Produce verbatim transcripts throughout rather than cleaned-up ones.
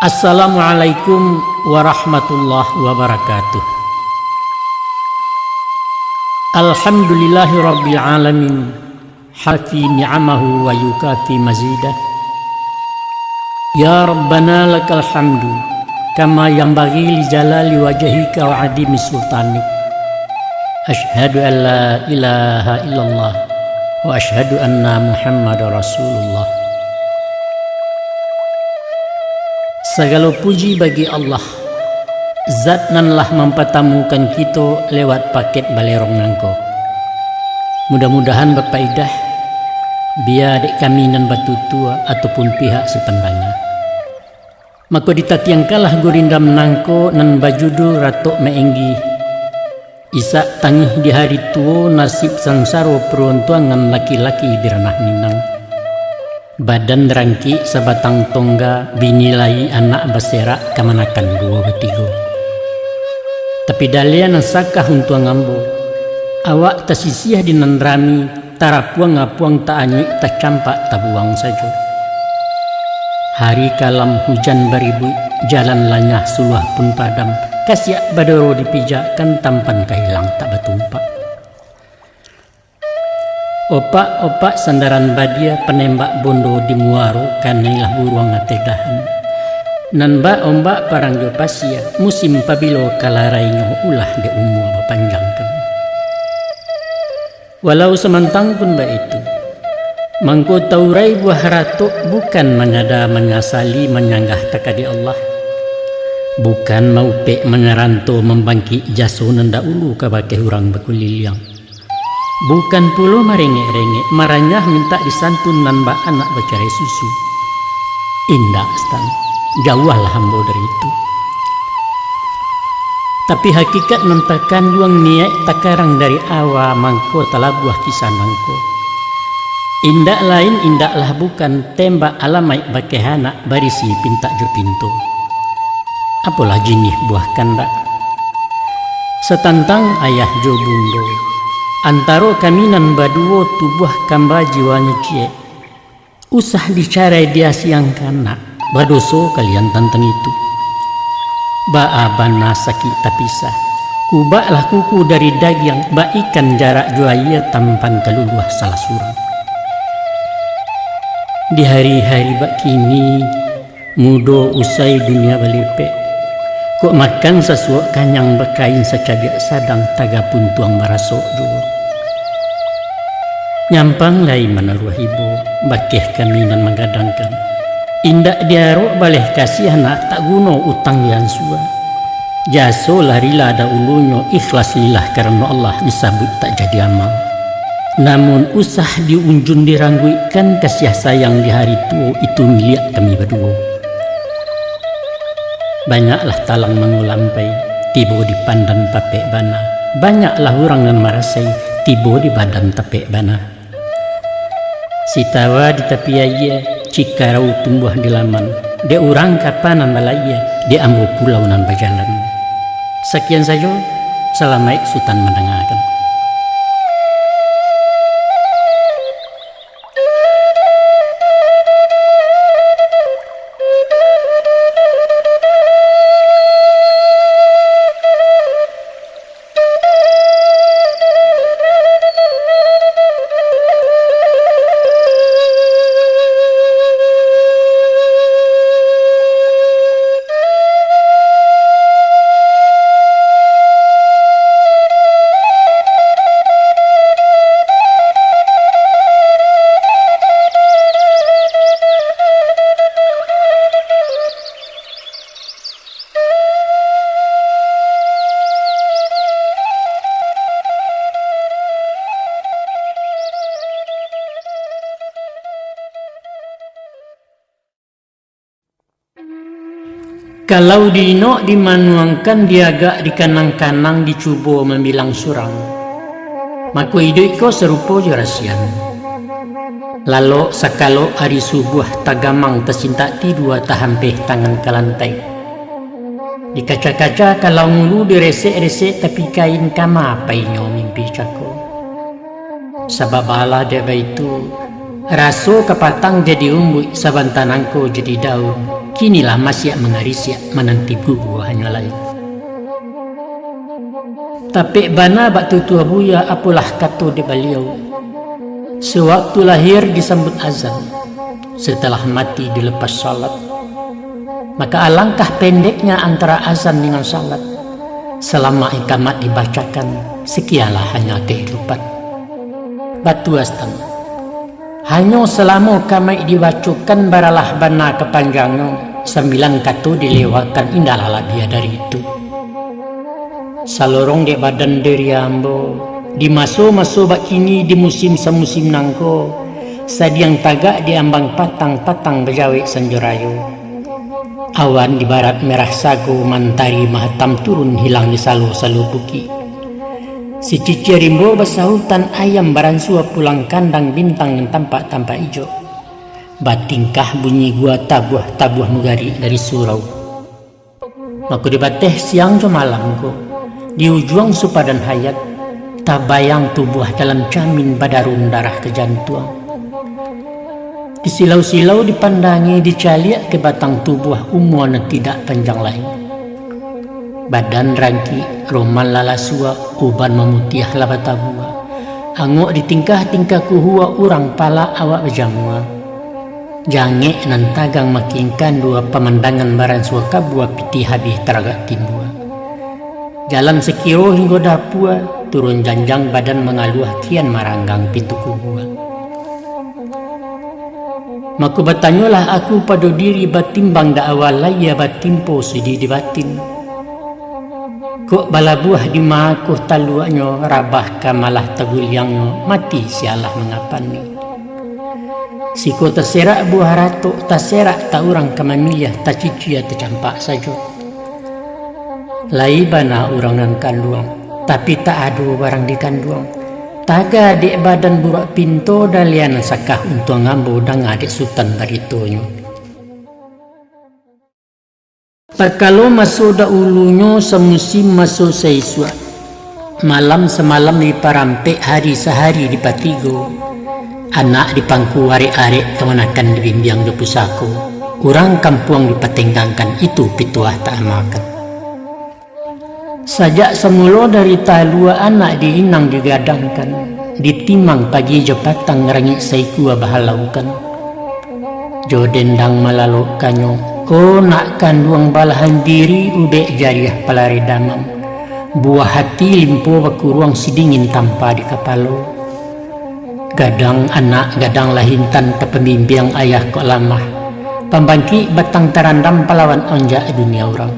Assalamualaikum warahmatullahi wabarakatuh. Alhamdulillahirabbil alamin, hafi ni'amahu wa yukafi mazidah. Ya Rabbana lakal hamdu, kama yanbaghi li jalali wajhika wa adhimi sultanik. Asyhadu an la ilaha illallah, wa asyhadu anna Muhammadar Rasulullah. Sagalo puji bagi Allah, Zat nan lah mampatamukan kito lewat paket balerong nangko. Mudah-mudahan bapaidah, bia dek kami nan batutua ataupun pihak si pandanga. Mako ditatiangkanlah gurindam nangko nan bajudul Ratok Maenggi. Isak tangih di hari tuo, nasib sansaro paruntuangan laki-laki di ranah Minang. Badan rangkik sabatang tongga, bini lai anak baserak kamanakan duo batigo. Tapi dalia nan sakah untuang ambo, awak tasisiah di nan rami, tarapuang-apuang taanyuik tacampak tabuang sajo. Hari kalam hujan baribuik, jalan lanyah suluah pun padam, kasiak badoro dipijakkan tampan ka ilang tak batumpak. Opak-opak sandaran badia panembak bondo di muaro kanailah buruang ateh dahan. Nan bak ombak parang jo pasia, musim pabilo ka larainyo ulah dek umua bapanjangkan. Walau samantang pun baitu, mangko taurai buah ratok bukan manyada manyasali manyanggah takadi Allah, bukan maupek manyaranto mambangkik jaso nan daulu kabake urang bakuliliang. Bukan pulo marengek-rengek, maranyah mintak disantun nan baanak bacarai susu. Indak, Stan. Jauahlah ambo dari itu. Tapi hakikat nan takanduang niaik takarang dari awa mangko talabuah kisah nangko. Indak lain, indaklah bukan, tembak alamaik bakeh anak barisi pintak jo pinto. Apolah jinih buah kandak. Satantang ayah jo bundo, antaro kami nan baduo tubuah kamba jiwanyo ciek. Usah dicarai diasiangkan nak, badoso kalian tantang itu. Baa bana sakik tapisah, kubaklah kuku dari dagiang, baikan jarak jo aia tampan kaluluah salah surang. Di hari-hari bak kini, mudo usai dunia balepek. Kok makan sasuok kanyang bakain sacabiak sadang taga puntuang marasok juo. Nyampang lai manaruah ibo, bakeh kami nan manggadangkan. Indak diarok baleh kasiah nak tak guno utang di ansua. Jaso lah rila dahulunyo, ikhlas lillah karano Allah disabuik tak jadi amal. Namun usah di unjun dirangguikkan kasiah sayang di hari tuo itu miliak kami baduo. Banyaklah talang mangulampai, tibo di pandan tapek bana. Banyaklah urang nan marasai, tibo di badan tapek bana. Sitawa di tapi aia, cikarau tumbuah di laman. Dek urang kapa nan balayia, dek ambo pulau nan bajalan. Sakian sajo, salamaik Sutan mandangakan. Kalau diinok dimanuangkan, diagak dikanang-kanang, dicubo mambilang surang, mako iduik ko sarupo jo rasian. Lalok sakalok ari subuah, tagamang tasintak tidua, tahampeh tangan ka lantai. Dikaca-kaca kalau ngulu, diresek-resek tapi kain, kama painyo mimpi cako. Sabab alah dek baitu, raso kapatang jadi umbuik, sabanta nangko jadi daun. Kinilah masiak mangarisiak mananti guguahnyo lai. Tapek bana bak tutua buya apolah kato dek baliau. Sewaktu lahir disambuik azan, setelah mati dilepas salat. Maka alangkah pendeknya antara azan dengan salat. Salama ikamat dibacakan, sekianlah hanya kehidupan. Batua stan. Hanyo salamo kamaik dibacokan baralah bana kapanjangnyo, sambilan kato dilewakan, indaklah labiah dari itu. Salorong dek badan diri ambo, di maso-maso bak kini, di musim samusim nangko, sadiang tagak di ambang patang, patang bajawek sanjo rayo. Awan di barat merah sago, mantari mahatam turun hilang di salo-salo bukik. Sicicia rimbo basahutan, ayam baransua pulang kandang, bintang nan tampak-tampak ijok. Batingkah bunyi gua, tabuah-tabuah mugarik dari surau. Mako di bateh siang jo malam ko, di ujuang supadan hayat, tabayang tubuah dalam camin badarun darah ka jantuang. Di silau-silau dipandangi, dicaliak ka batang tubuah umua nan tidak panjang lai. Badan rangkik, roman lah lasuak, uban mamutiah lah batabua. Angok di tingkah-tingkah kuhua, urang palak awak bajamua. Jangek nan tagang makin kandua, pamandangan baransua kabua, pitih habih taragak timbua. Jalan sakiro hinggo dapua, turun janjang badan mangaluah, kian maranggang pintu kubua. Mako batanyolah aku pado diri, batimbang dak awa lai batimpo sidi di batin. Kok balabuah di ma ko taluaknyo, rabah ka malah taguliangnyo, mati sialah mangapani. Siko taserak buah ratok, taserak tak urang ka mamiliah, tacicia tacampak sajo. Lai bana urang nan kanduang, tapi tak ado barang dikanduang. Taga dek badan buruak pinto, daliah nan sakah untuang ambo, danga dek Sutan baritonyo. Takalo maso daulunyo, samusim maso saisuak. Malam samalam diparampek, hari sahari dipatigo. Anak dipangku arek-arek, kamanakan dibimbiang jo pusako. Urang kampuang dipatenggangkan, itu pituah taamakan. Sajak samulo dari talua, anak diinang digadangkan, ditimang pagi jo patang, rangik saikua bahalaukan. Jo dendang malalokkannyo, o nak kanduang balahan diri, ubek jariah palari damam, buah hati limpo bakuruang, sidingin tampa di kapalo. Gadang anak, gadang lah intan, tapambimbiang ayah kok lamah, pambangkik batang tarandam, palawan onjak dunia urang.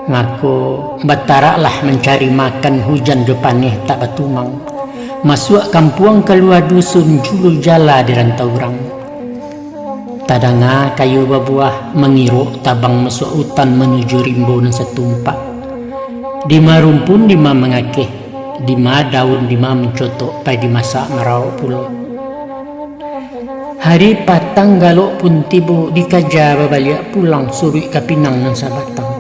Mako, bataraklah mancari makan, hujan jo paneh tak batumang. Masuak kampuang, kalua dusun, julu jala di rantau urang. Tadanga kayu babuah, mangirok tabang masuak utan, manuju rimbo nan satumpak. Dima rumpun, dima mangakeh, dima daun, dima mancotok, pai dimasak marawok pulo. Hari patang galok pun tibo, dikaja babaliak pulang, suruik ka pinang nan sabatang.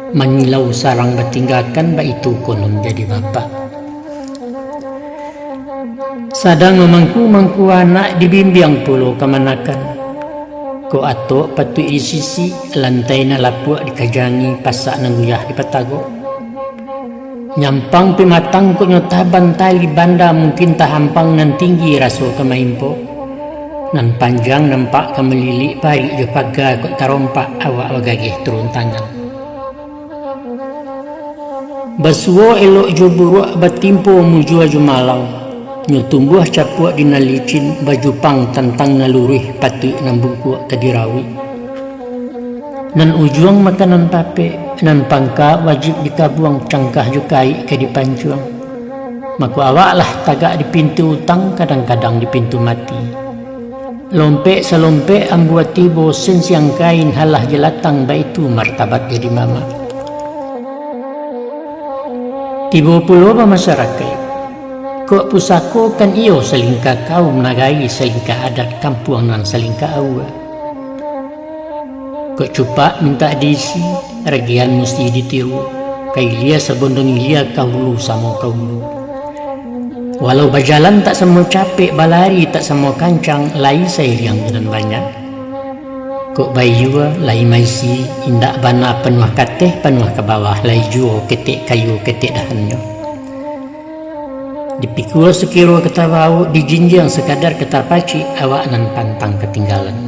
Mangilau sarang batinggakan, baitu konon jadi bapak. Sadang mamangku-mangku anak, dibimbiang pulo kamanakan. Kok atok patuik disisik, lantai nan lapuak dikajangi, pasak nan guyah dipatagok. Nyampang pimatang kok nyo taban, tali banda mungkin tahampang, nan tinggi raso ka maimpok, nan panjang nampak ka malilik, parik jo paga kok tarompak, awak bagageh turun tangan. Basuo elok jo buruak, batimpo mujua jo malang. Nyo tumbuah capuak di nan licin, bajupang tantang nan luruih, patuik nan bungkuak ka dirawik. Nan ujuang makanan papek, nan pangka wajib dikabuang, cangkah jo kaik ka dipancuang. Mako awaklah tagak di pintu utang, kadang-kadang di pintu mati. Lompek salompek ambua tibo, sensiang kain halah jalatang, baitu martabat jadi mamak. Tibo pulo bamasyarakaik. Kok pusako kan iyo salingka kaum, nagari salingka adat, kampuang nan salingka aua. Kok cupak mintak diisi, ragian musti ditiru, ka ilia sabondong ilia, ka hulu samo ka hulu. Walau bajalan tak samo capek, balari tak samo kancang, lai sairiang jo nan banyak. Kok baiyua lai maisi, indak bana panuah kateh, panuah ka bawah, lai juo ketek kayu, ketek dahannyo. Dipikua sakiro ka tabawok, dijinjiang sakadar ka tapacik, awak nan pantang katinggalan.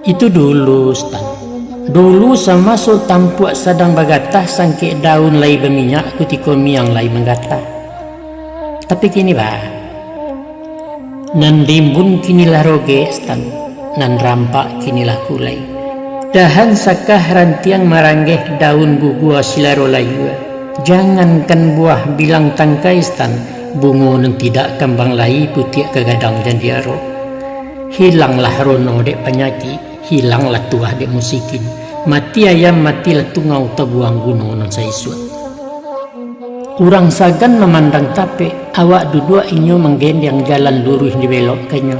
Itu dulu, Stan. Dulu samaso tampuak sadang bagatah, sangkek daun lai baminyak, kutiko miang lai manggatah. Tapi kini baa? Nan rimbun kini lah rogek, Stan, nan rampak kini lah kulai. Dahan sakah rantiang maranggeh, daun gugua silaro layua. Jangankan buah bilang tangkai, Stan, bungo nan tidak kambang lai, putiak ka gadang jan diarok. Hilanglah rono dek panyakik, hilanglah tuah dek musikin. Mati ayam, matilah tungau, tabuang guno nan saisuak. Urang sagan mamandang tapek, awak duduak inyo manggendiang, jalan luruih dibelokannyo.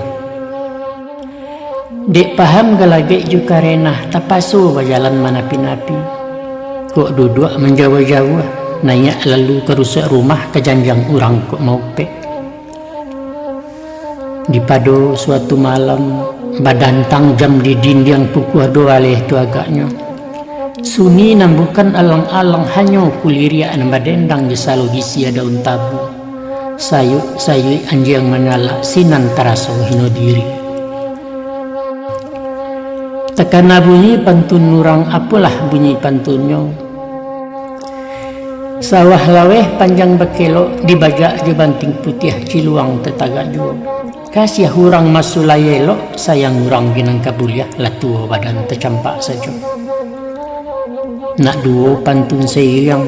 Dek paham galagek jo karenah, tapaso bajalan manapi-napi. Kok duduak manjauah-jauah, naiak lalu ka rusuak rumah, ka janjang urang kok maupek. Di pado suatu malam, badantang jam di dindiang, pukua duo baleh tu agaknyo. Sunyi nan bukan alang-alang, hanyo kuliriak nan badendang, di salo gisia daun tabu. Sayuik-sayuik anjiang manyalak, sinan taraso hino diri. Takana bunyi pantun urang, apolah bunyi pantunnyo. Sawah laweh panjang bakelok, dibajak jo banting putiah, ciluang tatagak juo. Kasiah urang maso lai elok, sayang urang pinang ka buliah, lah tuo badan tacampak sajo. Nak duo pantun sairiang,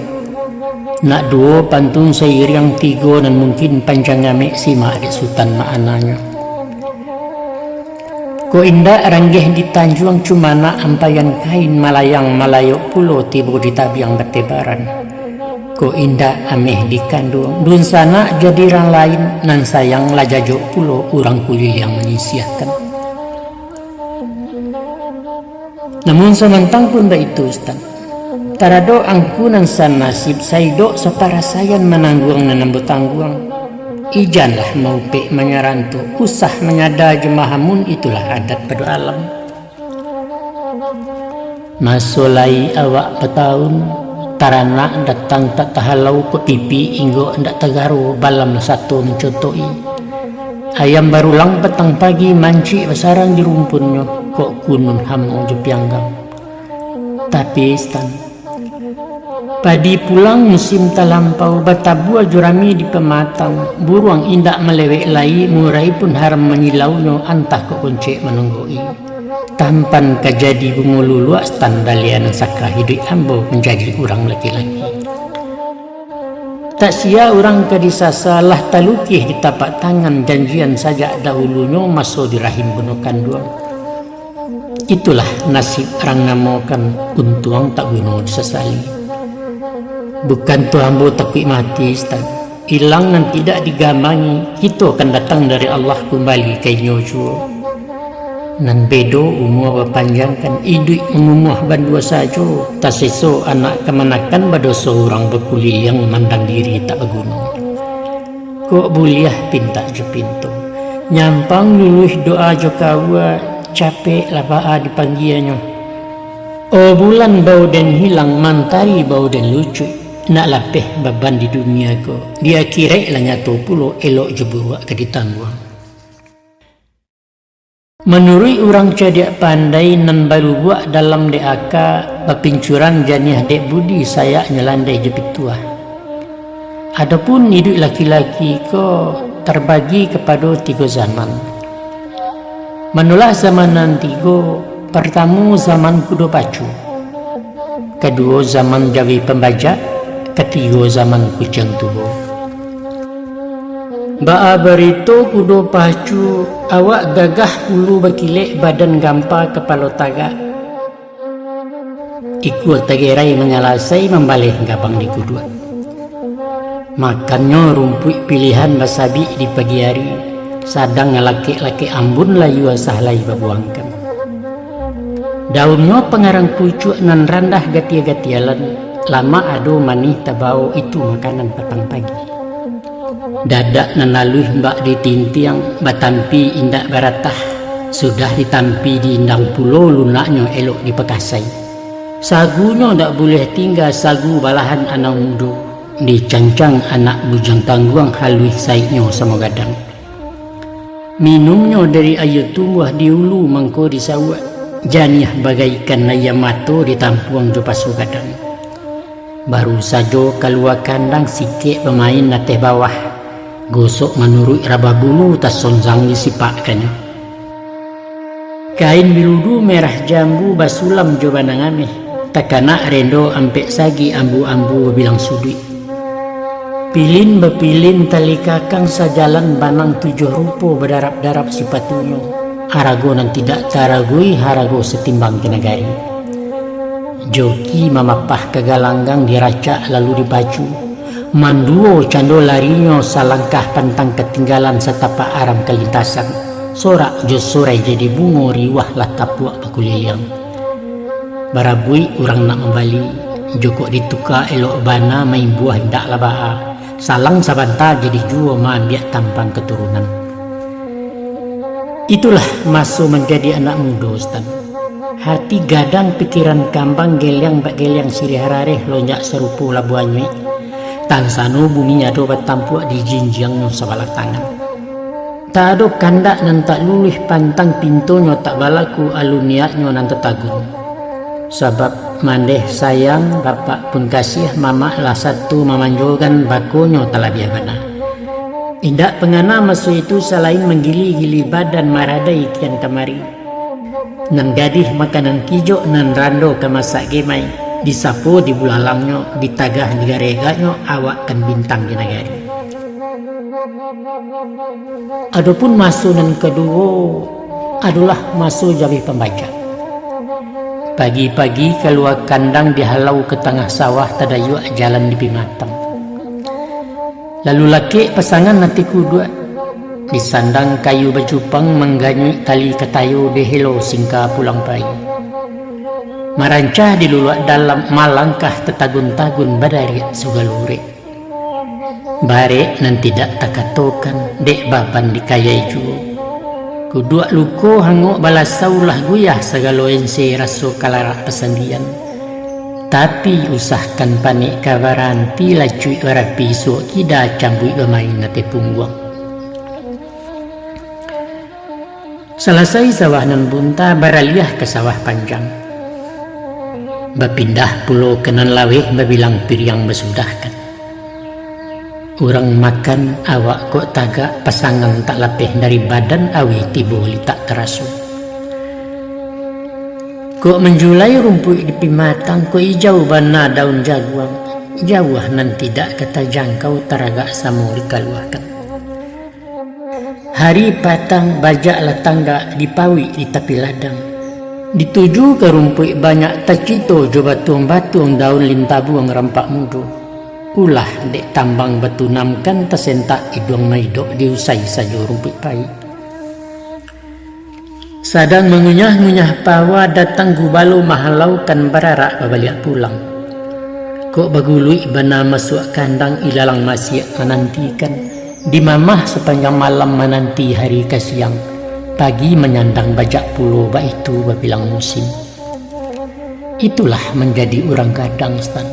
nak duo pantun sairiang, tigo nan mungkin panjang amek, simak dek Sutan maknanyo. Kok indak ranggeh di tanjuang, cumanak ampaian kain, malayang malayok pulo, tibo di tabiang batebaran. Kok indak ameh dikanduang, dunsanak jadi rang lain, nan sayang lah jajok pulo, urang kuliliang manyisiahkan. Namun samantang pun baitu, Stan. Taradok angku nan sanasib, saidok saparasaian, manangguang nan ambo tangguang. Ijanlah maupek manyaranto, usah manyada jo mahamun, itulah adat pado alam. Maso lai awak bataun, taranak datang tak tahalau, kok pipik inggok ndak tagaro, balam sato mancotok-i. Ayam barulang patang pagi, mancik basarang di rumpunnyo, kok kunun hamau jo pianggang. Tapi, Stan, padi pulang musim talampau, batabua jo rami di pamatang, buruang indak malewek lai, murai pun haram manyilaunyo, antah kok koncek manonggok-i. Tampan ka jadi bungo luluak, Stan, daliah nan saka hiduik ambo manjadi urang laki-laki. Tak sia urang ka disasa, lah talukih di tapak tangan, janjian sajak dahulunyo, maso di rahim buno kanduang. Itulah nasib rang namokan, untuang tak guno disasali. Bukan tu ambo takuik mati, Stan. Ilang nan tidak digamangi, kito kan datang dari Allah, kumbali ka inyo juo. Nan bedo umua bapanjangkan, iduik mangumuah bandua sajo, taseso anak kamanakan, badoso urang bakuliliang, mandang diri tak baguno. Kok buliah pintak jo pinto, nyampang luluih doa jo kaua, capek lah baa dipanggianyo. O bulan bau den hilang, mantari bau den lucuik, nak lapeh baban di dunia ko, di akiraik lah nyato pulo, elok jo buruak ka ditangguang. Manuruik urang cadiak pandai, nan balubuak dalam dek aka, bapincuran janiah dek budi, sayaknyo landai jo pituah. Adopun iduik laki-laki ko tabagi kapado tigo zaman. Manolah zaman nan tigo, partamo zaman kudo pacu, kaduo zaman jawi pambajak, katigo zaman kuciang tuo. Baa barito kudo pacu, awak gagah ulu bakilek, badan gampa kapalo tagak. Ikua tagerai manyalasai, mambaleh gabang di kuduak. Makannyo rumpuik pilihan basabik di pagi ari, sadang lakek-lakek ambun layua sah lai babuangkan. Daunnyo pangarang pucuak nan randah gatia-gatialan, lamak ado manih tabao, itu makanan patang pagi. Dadak nan aluih bak ditintiang, batampi indak baratah, sudah ditampi diindang pulo lunaknyo elok dipakasai. Sagunyo dak buliah tingga sagu balahan anau mudo, dicancang anak bujang tangguang haluih saiknyo samo gadang. Minumnyo dari aia tumbuah di ulu mangko di sauak, janiah bagaikan aia mato ditampuang jo paso gadang. Baru sajo kalua kandang sikek bamain ateh bawah, gosok manuruik rabah bulu tasonzang disipakannyo. Kain biludu merah jambu basulam jo banang ameh, takanak rendo ampek sagi ambu-ambu babilang suduik. Pilin bapilin tali kakang sajalan banang tujuah rupo badarap-darap sipatunyo, arago nan tidak taragui harago satimbang ka nagari. Joki mamapah ka galanggang diracak lalu dipacu, manduo cando larinyo salangkah pantang katinggalan satapak aram kalintasan, sorak jo sorai jadi bungo riwah lah tapuak bakuliliang. Barabuik urang nak mambali, jokok dituka elok bana maimbuah indak lah baa, salang sabanta jadi juo maambiak tampang katurunan. Itulah maso manjadi anak mudo, Sutan. Hati gadang, pikiran kambang, geliang bak geliang siriah rareh lonjak sarupo labuah anyuik. Tansano bumi ado batampuak di jinjiangnyo sabalah tangan. Tak ado kandak nan tak luluih pantang pintonyo tak balaku alun niatnyo nan tatagun. Sabab mandeh sayang, bapak pun kasiah, mamak lah sato mamanjokan bakonyo talabiah bana. Indak pangana maso itu salain manggili-gili badan maradai kian kamari. Nan gadih makanan kijok, nan rando ka masak gemai, disapo di bulalangnyo, ditagah di garegaknyo, awak kan bintang di nagari. Adopun maso nan kaduo adolah maso jabih pambajak. Pagi-pagi kalua kandang dihalau ka tangah sawah tadayuak jalan di pimatang. Lalu lakek pasangan ati kuduak, disandang kayu bacupang mangganyuik tali katayo dihelo singka pulang pai. Marancah di luluak dalam malangkah tatagun-tagun badariak sagalo urek. Barek nan tidak takatokan, dek baban dikayai juo. Kuduak luko hangok balasau lah guyah sagalo ense raso kalarak pasandian. Tapi usahkan panek ka baranti lacuik barapi suok kida cambuik bamain ateh pungguang. Salasai sawah nan bunta, baraliah ka sawah panjang. Bapindah pulo ka nan laweh, babilang piriang basudahkan. Urang makan awak kok tagak, pasangan tak lapeh dari badan, aweh tibo litak taraso. Kok manjulai rumpuik di pimatang, kok ijau bana daun jaguang, jauah nan tidak ka tajangkau, taragak samo dikaluahkan. Hari patang bajak lah tanggak, dipauik di tapi ladang. Dituju ka rumpuik banyak, tacito jo batuang-batuang, daun lintabuang rampak mudo. Ulah dek tambang batunamkan, tasentak iduang maidok, diusai sajo rumpuik paik. Sadang mangunyah-ngunyah pawa, datang gubalo mahalaukan, bararak babaliak pulang. Kok baguluik bana masuak kandang, ilalang masiak manantikan, dimamah sapanjang malam, mananti hari ka siang, pagi manyandang bajak pulo, baitu babilang musim. Itulah manjadi urang gadang, Sutan.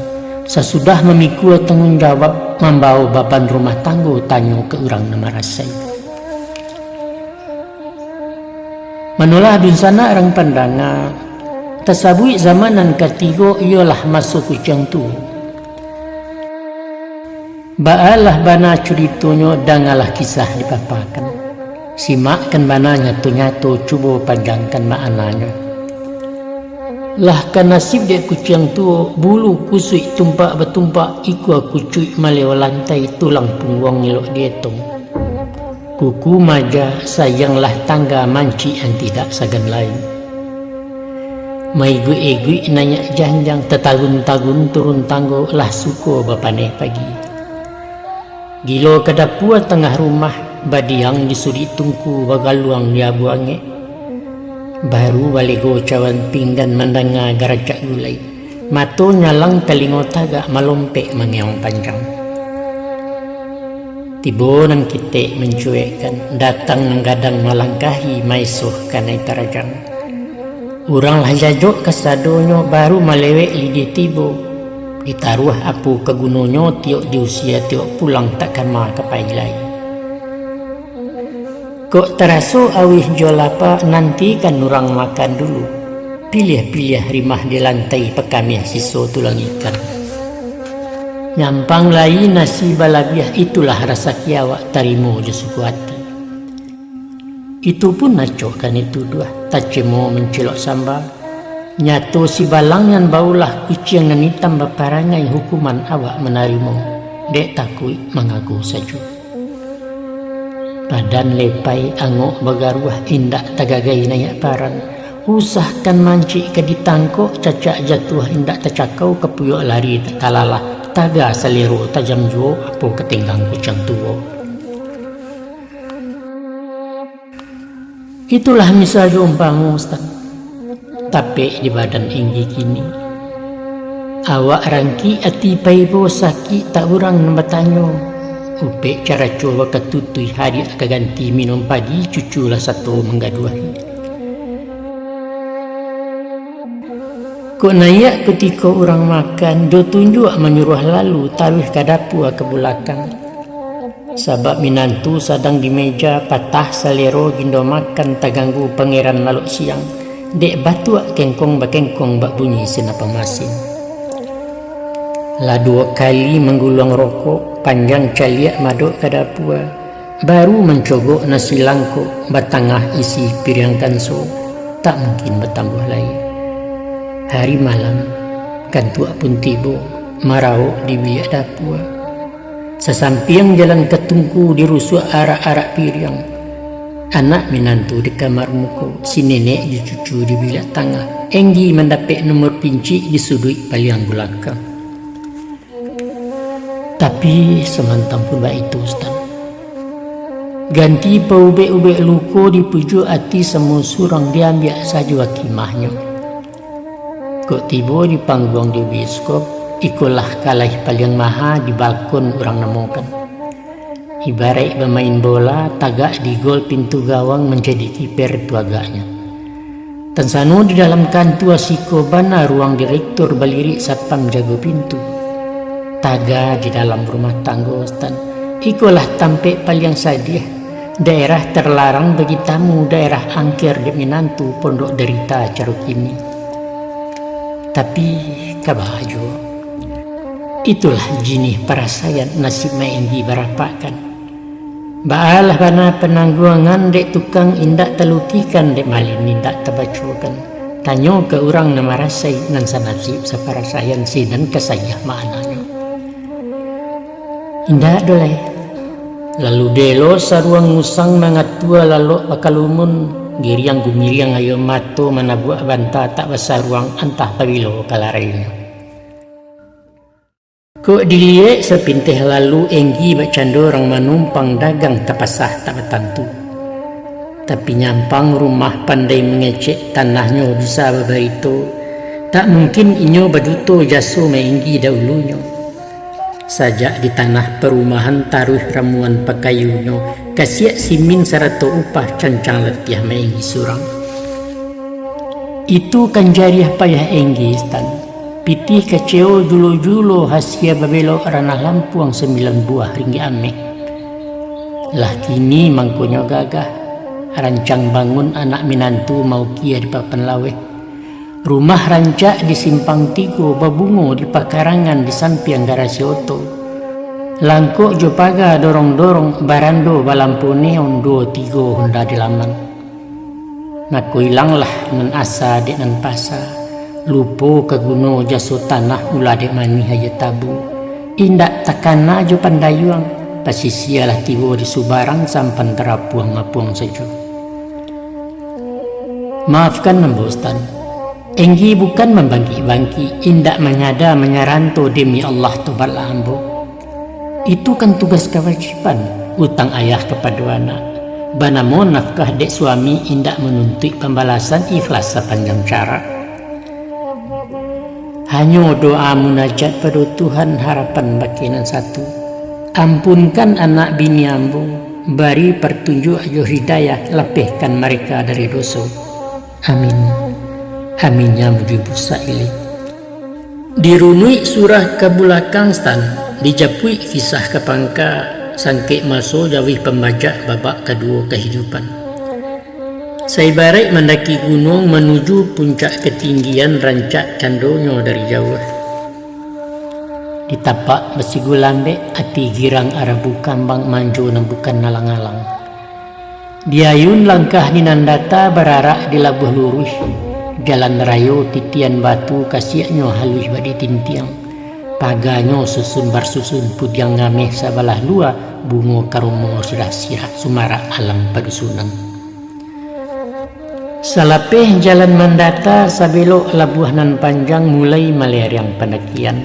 Sasudah mamikua tangguang jawab, mambawa baban rumah tanggo, tanyo ka urang nan marasai. Manolah dunsanak rang pandanga, tasabuik zaman nan katigo, iyolah maso kuciang tuo. Baalah bana curitonyo, dangalah kisah dipapakan. Simakkan bana nyato-nyato, cubo panjangkan maknanyo. Lah ka nasib dek kuciang tuo, bulu kusuik tumpak batumpak, ikua kucuik maleo lantai, tulang pungguang elok dietong. Kuku maja, sayanglah tangga, mancik nan tidak sagan lain. Maiguik-iguik naiak janjang, tatagun-tagun turun tanggo, lah suko bapaneh pagi. Gilo ka dapua tangah rumah, badiang di sudik tungku, bagaluang di abu angek. Baru balego cawan pinggan, mandanga garacak gulai. Mato nyalang, talingo tagak, malompek mangeong panjang. Tibo nan kitek mancuekkan, datang nan gadang malangkahi, maesoh kanai tarajang. Urang lah jajok kasadonyo, baru malewek lidih tibo. Ditaruah apo ka gunonyo, tiok di usia tiok pulang, tak kama ka pai lai. Kok taraso auih jo lapa, nantikan urang makan dulu. Piliah-piliah rimah di lantai, pakamiah siso tulang ikan. Nyampang lai nasi balabiah, itulah rasaki awak, tarimo jo suko ati. Itu pun acok kami tuduah, tacemo mancilok samba. Nyato sibalang nan baulah, kuciang nan itam baparangai, hukuman awak manarimo, dek takuik mangaku sajo. Badan lepai angok bagaruah, indak tagagai naiak paran. Usah kan mancik ka ditangkok, cacak jatuah indak tacakau, kapuyok lari tak talalah, taga salero tajam juo, apo ka tenggang kuciang tuo. Itulah misal jo umpamo, Stan. Tapek di badan Enggi kini. Awak rangkik ati paibo, sakik tak urang nan batanyo. Upek caraco bakatutui, hadiak ka ganti minum padi, cucu lah sato manggaduahi. Kok naiak kutiko urang makan, jo tunjuak manyuruah lalu, taruih ka dapua ka bulakang. Sabab minantu sadang di meja, patah salero gindo makan, taganggu pangeran lalok siang, dek batuak kengkong bakengkong, bak bunyi sinapang masin. Lah duo kali mangguluang rokok, panjang caliak madok ka dapua, baru mancogok nasi langkok, batangah isi piriang kanso, tak mungkin batambuah lai. Hari malam, kantuak pun tibo, maraok di biliak dapua. Sasampiang jalan ka tungku, dirusuak arak-arak piriang. Anak minantu di kamar muko, si nenek jo cucu di biliak tangah, Enggi mandapek nomor pincik di suduik paliang bulakang. Tapi samantang pun baitu, Stan. Ganti paubek-ubek luko, dipujuak ati samo surang, diambiak sajo hakimahnyo. Kok tibo di pangguang di bioskop, ikolah kalaih paliang maha, di balkon urang namokan. Ibaraik bamain bola, tagak di gol pintu gawang, manjadi kiper tu agaknyo. Tansano di dalam kantua, siko bana ruang direktur, balirik satpam jago pintu. Taga di dalam rumah tanggo, Stan. Ikolah tampek paliang sadiah, daerah terlarang bagi tamu, daerah angker dek minantu, pondok derita caro kini. Tapi, ka baa juo. Itulah jinih parasaian nasib Mak Enggi barapakkan. Baalah bana panangguangan dek tukang indak talukihkan, dek malin indak tabacokan. Tanyo ka urang nan marasai, nan sanasib saparasaian, sinan ka saiah maknanyo. Indak doh lai. Lalu delo saruang ngusang, mangatua lalok bakalumun, giriang gumiriang aia mato, manabuak banta tak basaruang, antah pabilo ka larainyo. Kok diliek sapinteh lalu, Enggi bakcando urang manumpang, dagang tapasah tak batantu. Tapi nyampang rumah pandai mangecek, tanahnyo bisa babarito, tak mungkin inyo baduto, jaso Mak Enggi daulunyo. Sajak di tanah parumahan, taruih ramuan pakayunyo, kasiak simin sarato upah, cancang latiah Mak Enggi surang. Itu kan jariah payah Enggi, Stan. Pitih kaceo julo-julo, hasia babelok ranah lampuang, sambilan buah ringgit ameh. Lah kini mangkonyo gagah, rancang bangun anak minantu, maukia di papan laweh. Rumah rancak di simpang tigo, babungo di pakarangan, di sampiang garasi oto. Langkok jo paga dorong-dorong, barando balampu neon, duo tigo honda di laman. Mako ilanglah nan asa dek nan pasa, lupo ka guno jaso tanah, ulah dek manih aia tabu. Indak takana jo pandayuang, pasisia lah tibo di subarang, sampan tarapuang-apuang sajo. Maafkan ambo, Stan. Enggi bukan mambangkik-bangkik, indak manyada manyaranto, demi Allah tobatlah ambo. Itu kan tugas kawajiban, utang ayah kapado anak. Banamo nafkah dek suami, indak manuntuik pambalasan, ikhlas sapanjang jarak. Hanyo doa munajat pado Tuhan, harapan bakeh nan satu. Ampunkan anak bini ambo, bari patunjuak jo hidayah, lapehkan mareka dari doso. Amin. Aminnya mujibu sa'ilin. Dirunuik surah ka bulakang, Stan, dijapuik kisah ka pangka, sangkek maso jauih pambajak babak kaduo kahidupan. Saibaraik mandaki gunuang manuju puncak katinggian, rancak candonyo dari jauah. Ditapak basigu lambek, ati girang arabu kambang, manjo nan bukan alang-alang. Diayun langkah di nan data, bararak di labuah luruih. Jalan rayo titian batu, kasiaknyo haluih bak ditintiang. Paganyo susun barsusun, pudiang ngameh sabalah lua, bungo karomo sirah-sirah, sumarak alam padusunan. Salapeh jalan mandata, sabelok labuah nan panjang, mulai maleriang pandakian.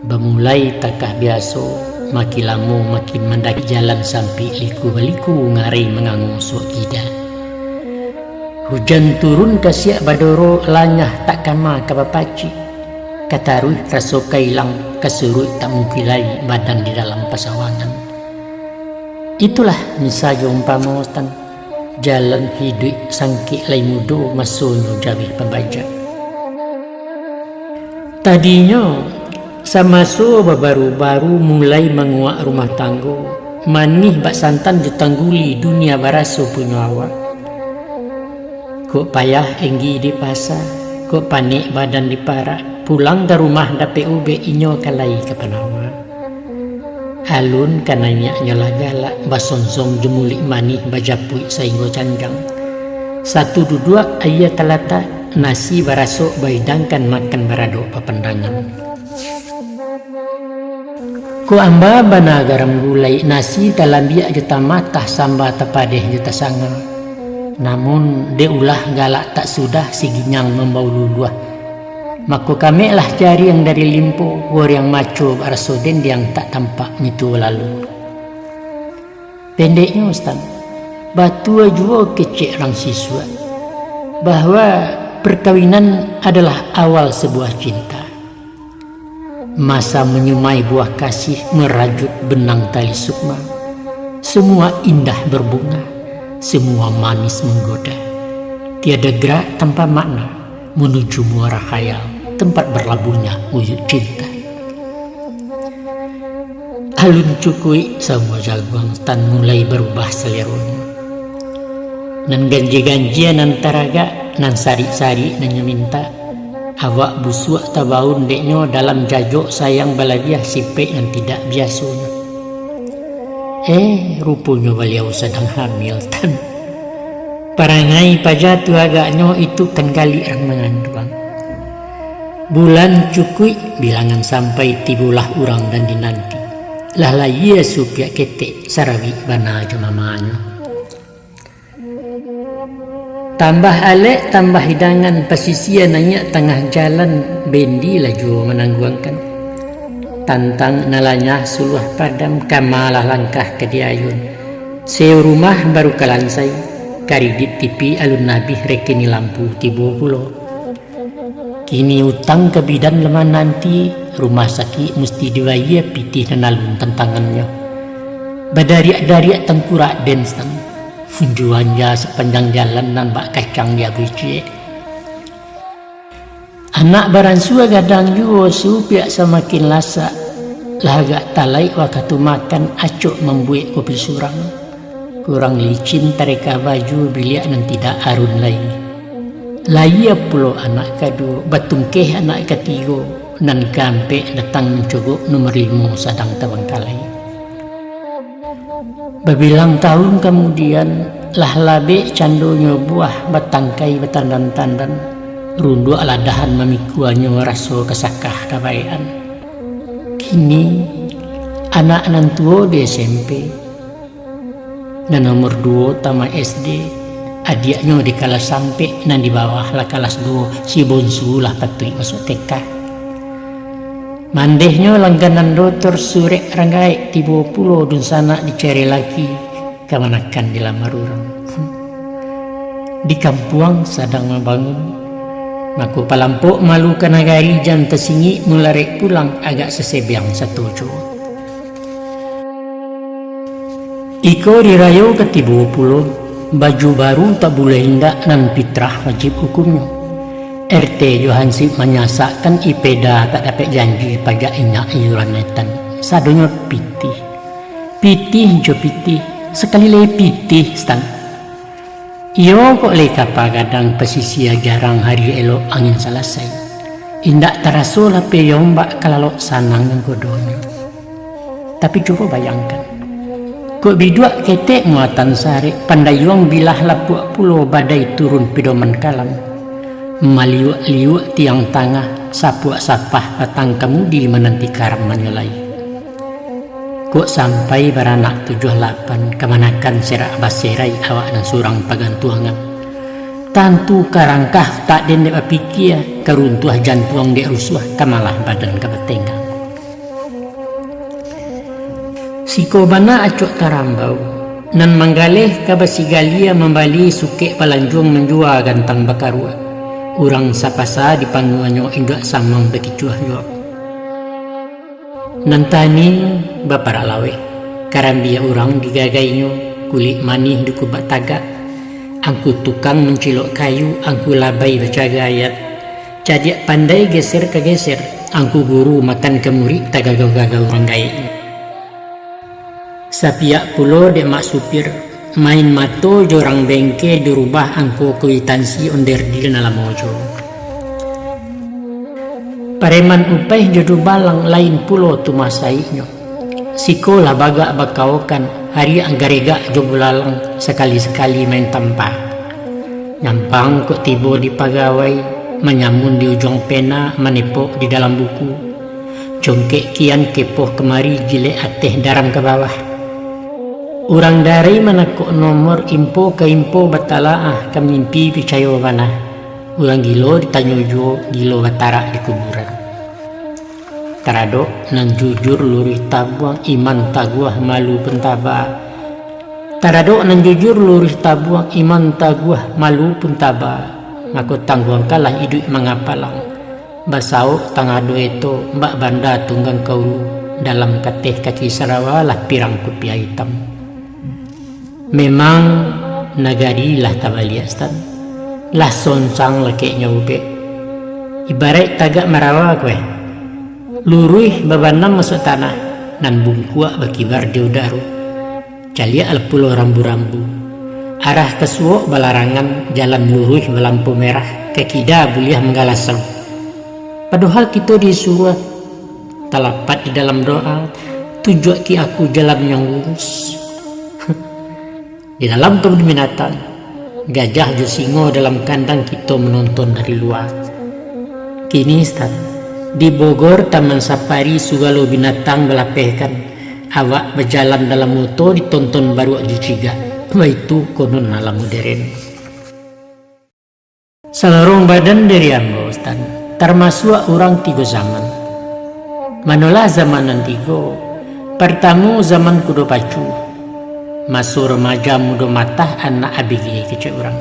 Bamulai takah biaso, makin lamo makin mandaki, jalan sampik liku-baliku, ngarai mangango suok kida. Hujan turun kasiak badoro, lanyah tak kama ka bapacik. Ka taruih raso ka ilang, ka suruik tak mungkin lai, badan di dalam pasawangan. Itulah misa jo umpamo, Stan. Jalan hiduik sangkek lai mudo, masonyo jauih pambajak. Tadinyo, samaso babaru-baru mulai manguak rumah tanggo, manih bak santan jo tangguli, dunia baraso punyo awak. Kok payah enggi di pasa, kok panek badan di parak, pulang ka rumah dapek ubek, inyo ka lai ka panawa. Alun ka naiaknyo lah galak, basonsong jo muluik manih, bajapuik sainggo janjang. Satu duduak aia talatak, nasi barasok baidangkan, makan baradok bapandangan. Kok amba bana garam gulai, nasi talambiak jo tamatah, samba tapadeh jo tasanga. Namun, dek ulah galak tak sudah, siginyang mambao luluah. Mako kameklah jariang dari limpo, goriang maco baraso dendiang, tak tampak mituo lalu. Pendeknyo, Stan, batua juo kecek rang sisuak, bahwa perkawinan adalah awal sebuah cinta. Masa manyumai buah kasih, merajut benang tali sukma, semua indah berbunga, semua manis menggoda. Tiada gerak tanpa makna, menuju muara khayal, tempat berlabuhnya wujud cinta. Alun cukuik samo jaguang, Stan, mulai barubah saleronyo. Nan ganjia-ganjia nan taragak, nan sarik-sarik nan nyo mintak. Awak busuak tabaun deknyo, dalam jajok sayang balabiah, sipek nan tidak biasonyo. Eh, ruponyo baliau sadang hamil, Tan. Parangai paja tu agaknyo, itu kan galik rang manganduang. Bulan cukuik, bilangan sampai, tibolah urang nan dinanti. Lah layie supiak ketek, sarawik bana jo mamanyo. Tambah alek, tambah hidangan, pasisia naiak tangah jalan, bendi lah juo manangguangkan. Tantang nan lanyah suluah padam, kama lah langkah ka diayun. Sewa rumah baru ka lansai, karidit T V alun abih, rekening lampu tibo pulo. Kini utang ka bidan lah mananti, rumah sakik musti dibayie, pitih nan alun tantangannyo. Badariak-dariak tangkurak den, Stan, unjuan ja sapanjang jalan, nan bak kacang diabuih ciek. Anak baransua gadang juo, supiak samakin lasak, lah agak talaik wakatu makan, acok mambuek kopi surang. Kurang licin tareka baju, biliak nan tidak arun lai. Layie pulo anak kaduo, batungkeh anak katigo, nan kaampek datang mancogok, nomor limo sadang tabangkalai. Babilang tahun kamudian, lah labek candonyo buah, batangkai batandan-tandan, runduak lah dahan mamikuanyo, raso kasakah kabaekan. Kini, anak nan tuo di S M P, nan nomor duo tamat S D, adiaknyo di kalas sampek, nan di bawah lah kalas duo, si bonsu lah patuik masuak T K. Mandehnyo langganan dotor, surek rang gaek, tibo pulo dunsanak dicari laki, kamanakan dilamar urang. Di kampuang sadang mambangun, mako palampok malu ka nagari, jan tasingik mularek pulang, agak sasebeang sato juo. Iko di rayo katibo pulo, baju baru tak buliah indak, nan pitrah wajib hukumnyo. R T jo hansip manyasakkan, ipeda tak dapek janji, pajak inyak iuran etan. Sadonyo pitih. Pitih jo pitih, sakali lai pitih, Stan. Iyo kok lai kapa gadang, pasisia jarang, hari elok angin salasai. Indak taraso lapeh jo ombak, ka lalok sanang nan godonyo. Tapi cubo bayangkan, kok biduak ketek muatan sarek, pandayuang bilah lapuak pulo, badai turun pidoman kalam. Maliuak-liuak tiang tangah, sapuak sapah patang kamudi, mananti karamannyo lai. Kok sampai baranak tujuah lapan, kamanakan serak baserai, awak nan surang pagantuangan. Tantu ka rangkah utak den dek bapikia, ka runtuah jantuang dek rusuah, ka malah badan ka batenggang. Siko bana acok tarambau, nan manggaleh ka basigalia, mambali sukek balanjuang, manjua gantang bakaruak. Urang sapasa dipanguanyo, induak samuang bakicuah juo. Nan tani baparak laweh, karambia urang digagainyo, kulik manih dikubak tagak. Angku tukang mancilok kayu, angku labai bacaga ayat. Cadiak pandai geser ka geser, angku guru makan ka murik, tagagau-gagau urang gaek. Sapiak pulo dek mak supir, main mato jo urang bengke, dirubah angko kwitansi, onderdil nan lamo jo. Pareman upaih jo dubalang, lain pulo tu masaiknyo. Siko lah bagak bakaokan, hariak garegak jo bulalang, sakali-sakali main tampa. Nyampang kok tibo di pagawai, manyamun di ujuang pena, manepok di dalam buku. Congkek kian kepoh kamari, jilek ateh daram ka bawah. Urang darai manakok nomor, impo ka impo batalaah, ka mimpi picayo bana. Urang gilo ditanyo juo, gilo batarak di kuburan. Taradok nan jujur luruih tabuang, iman taguah malu pun taba. Taradok nan jujur luruih tabuang, iman taguah malu pun taba. Mako tangguangkanlah iduik mangapalang. Basaok tangah duo eto, bak banda tunggang ka ulu, dalam kateh kaki sarawa lah pirang kupiah itam. Memang nagari lah tabaliak, Stan. Lah soncang lakeknyo ubek. Ibaraik tagak marawa ko, eh. Luruih babanam masuak tanah, nan bungkuak bakibar di udaro. Caliak lah pulo rambu-rambu. Arah ka suok balarangan, jalan luruih balampu merah, ka kida buliah manggalasang. Padohal kito disuruah, talapat di dalam doa, tunjuakki aku jalan yang lurus. Di dalam kabun binatang, gajah jo singo dalam kandang, kito manonton dari lua. Kini, Stan, di Bogor Taman Safari, sugalo binatang balapehkan, awak bajalan dalam moto, ditonton baruak jo cigak. Baitu konon alam moderen. Salorong badan diri ambo, Stan, tarmasuak urang tigo zaman. Manolah zaman nan tigo? Partamo, zaman kudo pacu. Maso remaja mudo matah, anak A B G kecek urang.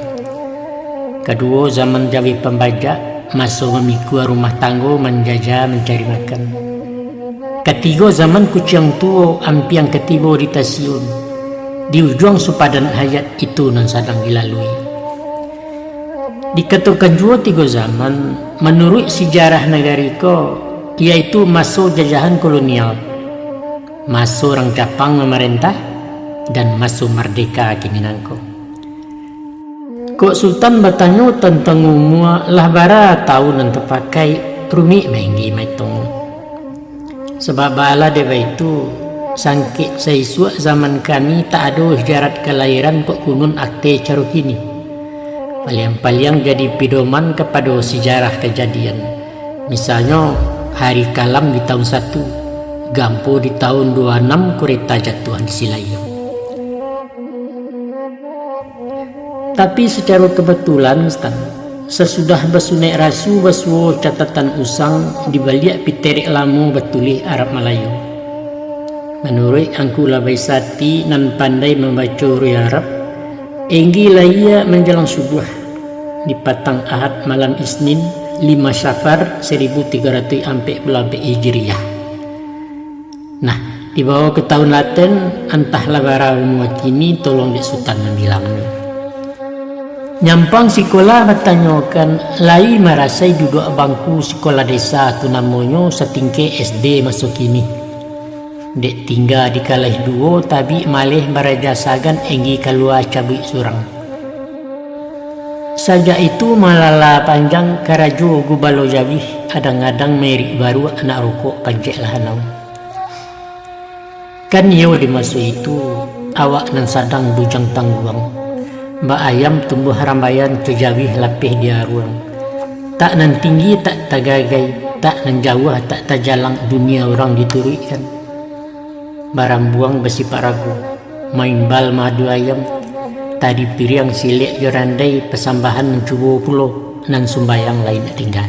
Kaduo, zaman jaweh pambajak, maso mamikua rumah tanggo, manjaja mancari makan. Katigo, zaman kuciang tuo, ampiang ka tibo di tasiun. Di ujuang supadan hayat, itu nan sadang dilalui. Dikatokan juo tigo zaman, manuruik sijarah nagari ko, yaitu maso jajahan kolonial, maso urang Japang mamarentah, dan maso mardeka kini nangko. Kok Sutan batanyo tantang umua, lah bara taun nan tapakai, rumik bainggi maitungnyo. Sabab baalah dek baitu, sangkek saisuak zaman kami tak ado ijarat kalahiran kok kunun akte caro kini. Paliang-paliang jadi pidoman kapado sijarah kajadian. Misalnyo, hari kalam di taun satu, gampo di taun duo anam, kureta jatuah di Silayang. Tapi sacaro kabatulan, Stan, sasudah basunek rasu basuo catatan usang, di baliak piterek lamo batulih Arab Malayu. Manuruik Angku Labai Sati nan pandai mambaco uruih Arab, inggi layia manjalang subuah, di patang Ahad malam Isnin, lima Safar, saribu tigo ratuih ampek puluah ampek Hijriah. Nah, Dibawo ka taun Laten, antahlah bara umua kini, tolong dek Sutan mambilangnyo. Nyampang sikola batanyokan, lai marasai duduak bangku sikola desa tu namonyo satingkek S D maso kini. Dek tingga di kaleh duo, tabik maleh baraja sagan, enggi kalua cabuik surang. Sajak itu malala panjang karajo gubalo jabih, adang-adang merik baru anak rokok pancek lah anau. Kan iyo di maso itu, awak nan sadang bujang tangguang, bak ayam tumbuah rambaian, tajabih lapeh di aruang. Tak nan tinggi tak tagagai, tak nan jauah tak tajalang, dunia urang dituruikkan. Barambuang basipak rago, maimbal madu ayam, tadi piriang silek jo randai, pasambahan mancubo pulo, nan sumbayang lai indak tingga.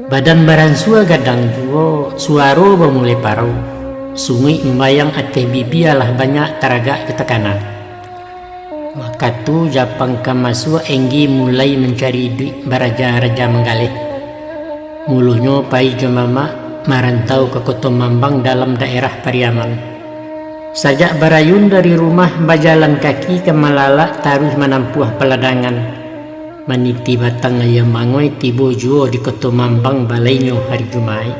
Badan baransua gadang juo, suaro bamulai parau, sunguik mambayang ateh bibia, lah banyak taragak ka takana. Wakatu Japang ka masuak, enggi mulai mancari iduik, baraja-raja manggaleh. Mulonyo pai jo mamak, marantau ka Koto Mambang dalam daerah Pariaman. Sajak barayun dari rumah, bajalan kaki ka Malalak, taruih manampuah paladangan. Maniti batang ayam mangoi, tibo juo di Koto Mambang, balainyo hari Jumaik.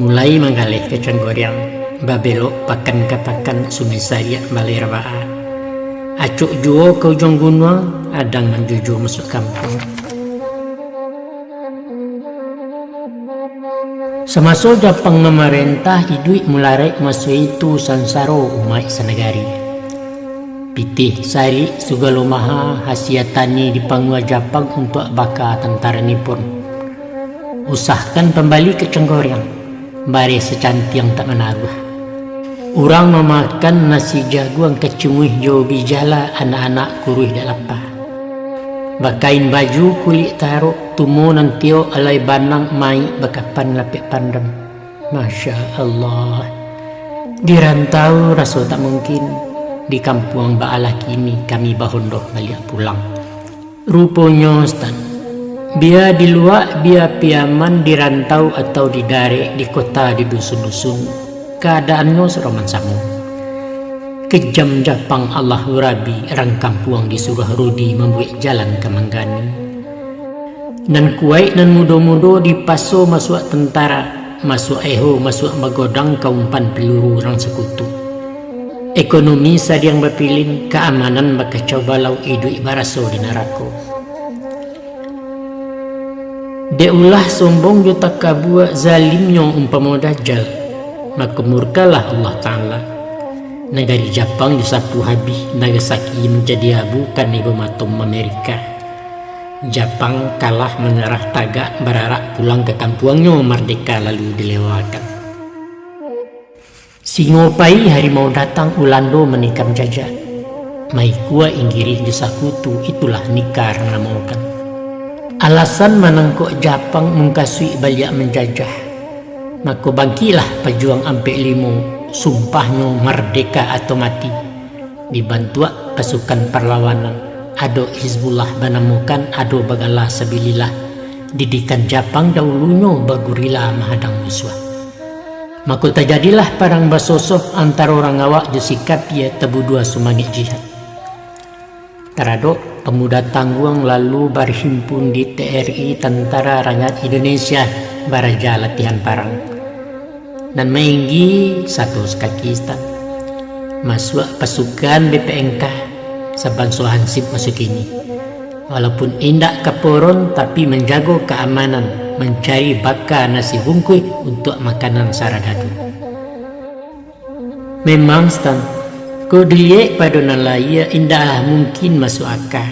Mulai manggaleh ka Canggoriang, babelok pakan ka pakan, Sungai Sariak balai rabaa. Acok juo ka ujuang gunuang, adang manjojo masuak kampuang. Samaso Japang mamarentah, iduik mularaik maso itu, sansaro umaik sanagari. Pitih sarik sagalo maha, hasia tani dipangua Japang untuak baka tantara Nipon. Usahkan pambali ka Canggoriang, bareh sacantiang tak manaruah. Urang mamakan nasi jaguang, kacunguih jo ubi jala, anak-anak kuruih dak lapa. Bakain baju kulik tarok, tumo nan tiok alai banang, maik bakapan lapek pandam. Masya Allah. Di rantau raso tak mungkin, di kampuang baalah kini, kami bahondoh baliak pulang. Ruponyo, Stan, bia di luak, bia Piaman, di rantau atau di darek, di kota, di dusun-dusun, kaadaannyo saroman samo. Kejam Japang Allahu Rabi, rang kampuang disuruah Rudi mambuek jalan ka Manggani. Nan kuwaik nan mudo-mudo dipaso masuak tantara, masuak eho, masuak bagodang ka umpan piluru urang sakutu. Ekonomi sadiang bapilin, kaamanan bakacau balau, iduik baraso di narako. Dek ulah sombong jo takabua, zalimnyo umpamo dajal, mako murkalah Allah Ta'ala. Nagari Japang disapu habih, Nagasaki manjadi abu, kanai bom atom Amerika. Japang kalah, manyarah tagak, bararak pulang ka kampuangnyo mardeka lalu dilewakan. Singo pai, harimau datang, Ulando manikam jajak. Maikua Inggirih jo sakutu, itulah nikah rang namokan. Alasan manangkok Japang, mungkasuik baliak manjajah. Mako bangkiklah pajuang ampek limo, sumpahnyo mardeka atau mati. Dibantuak pasukan parlawanan, ado Hizbullah banamokan, ado bagala Sabilillah, didikan Japang dahulunyo bagurila mahadang musuah. Mako tajadilah parang basosoh antaro urang awak jo si kapia, tabudua sumangek jihad. Taradok pamuda tangguang lalu barhimpun di T R I, Tantara Rakyat Indonesia, baraja latihan parang. Nan mainggi sato sakaki Stan. Masuak pasukan B P N K, sabanso hansip maso kini. Walaupun indak kaporon, tapi manjago kaamanan, mancari baka nasi bungkuih untuak makanan saradadu. Memang, Stan, kok diliek pado nan lahia, indaklah mungkin masuak aka.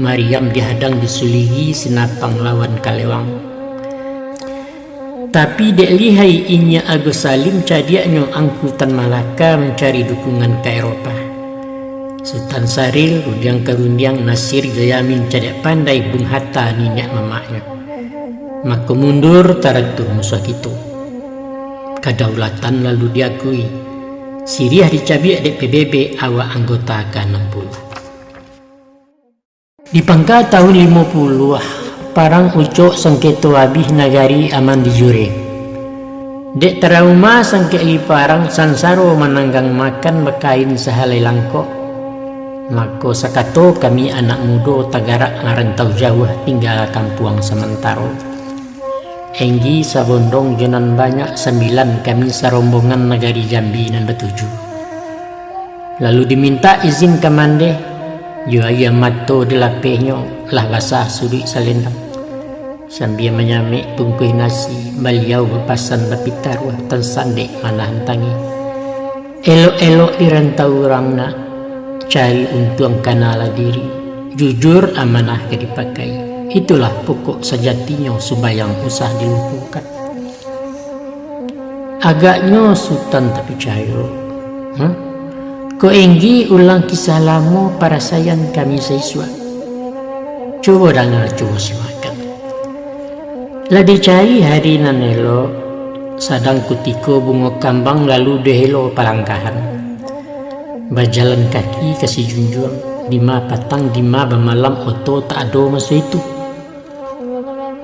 Mariam dihadang jo Suligi, Sinapang lawan Kalewang. Tapi dek lihai inyiak Agus Salim, cadiaknyo Angku Tan Malaka mancari dukungan ka Eropah. Sutan Saril, rundiang ka rundiang, Nasir jo Yamin cadiak pandai, Bung Hatta niniak mamaknyo. Mako mundur taratur musuah kito. Kadaulatan lalu diakui. Siriah dicabiak dek P B B awak anggota ka anam puluah. Di pangka tahun limo puluah, parang ucok sangketo abih, nagari aman di Jure. Dek tarauma sangkek liparang, sansaro mananggang makan bakain sahalai langkok, mako sakato kami anak mudo tagarak marantau jauah tingga kampuang samantaro. Enggi sabondong jo nan banyak sambilan kami sarombongan nagari Jambi nan batuju. Lalu dimintak izin ka mandeh, jo aia mato dilapehnyo lah basah suduik salendang. Sambia manyamek bungkuih nasi, baliau bapasan bapitaruah tansandek manahan tangih. Elok-elok di rantau urang nak, cari untuang kanalah diri, jujur amanah ka dipakai. Itulah pokok sajatinyo sumbayang usah dilumpuhkan. Agaknyo Sutan tak picayo. Huh? Ko Enggi ulang kisah lamo parasaian kami saisuak. Cubo danga, cubo simakkan. Lah dicari hari nan elok, sadang kutiko bungo kambang lalu dihelo palangkahan. Bajalan kaki ka Sijunjuang, dima patang, dima bamalam, oto tak ado maso itu.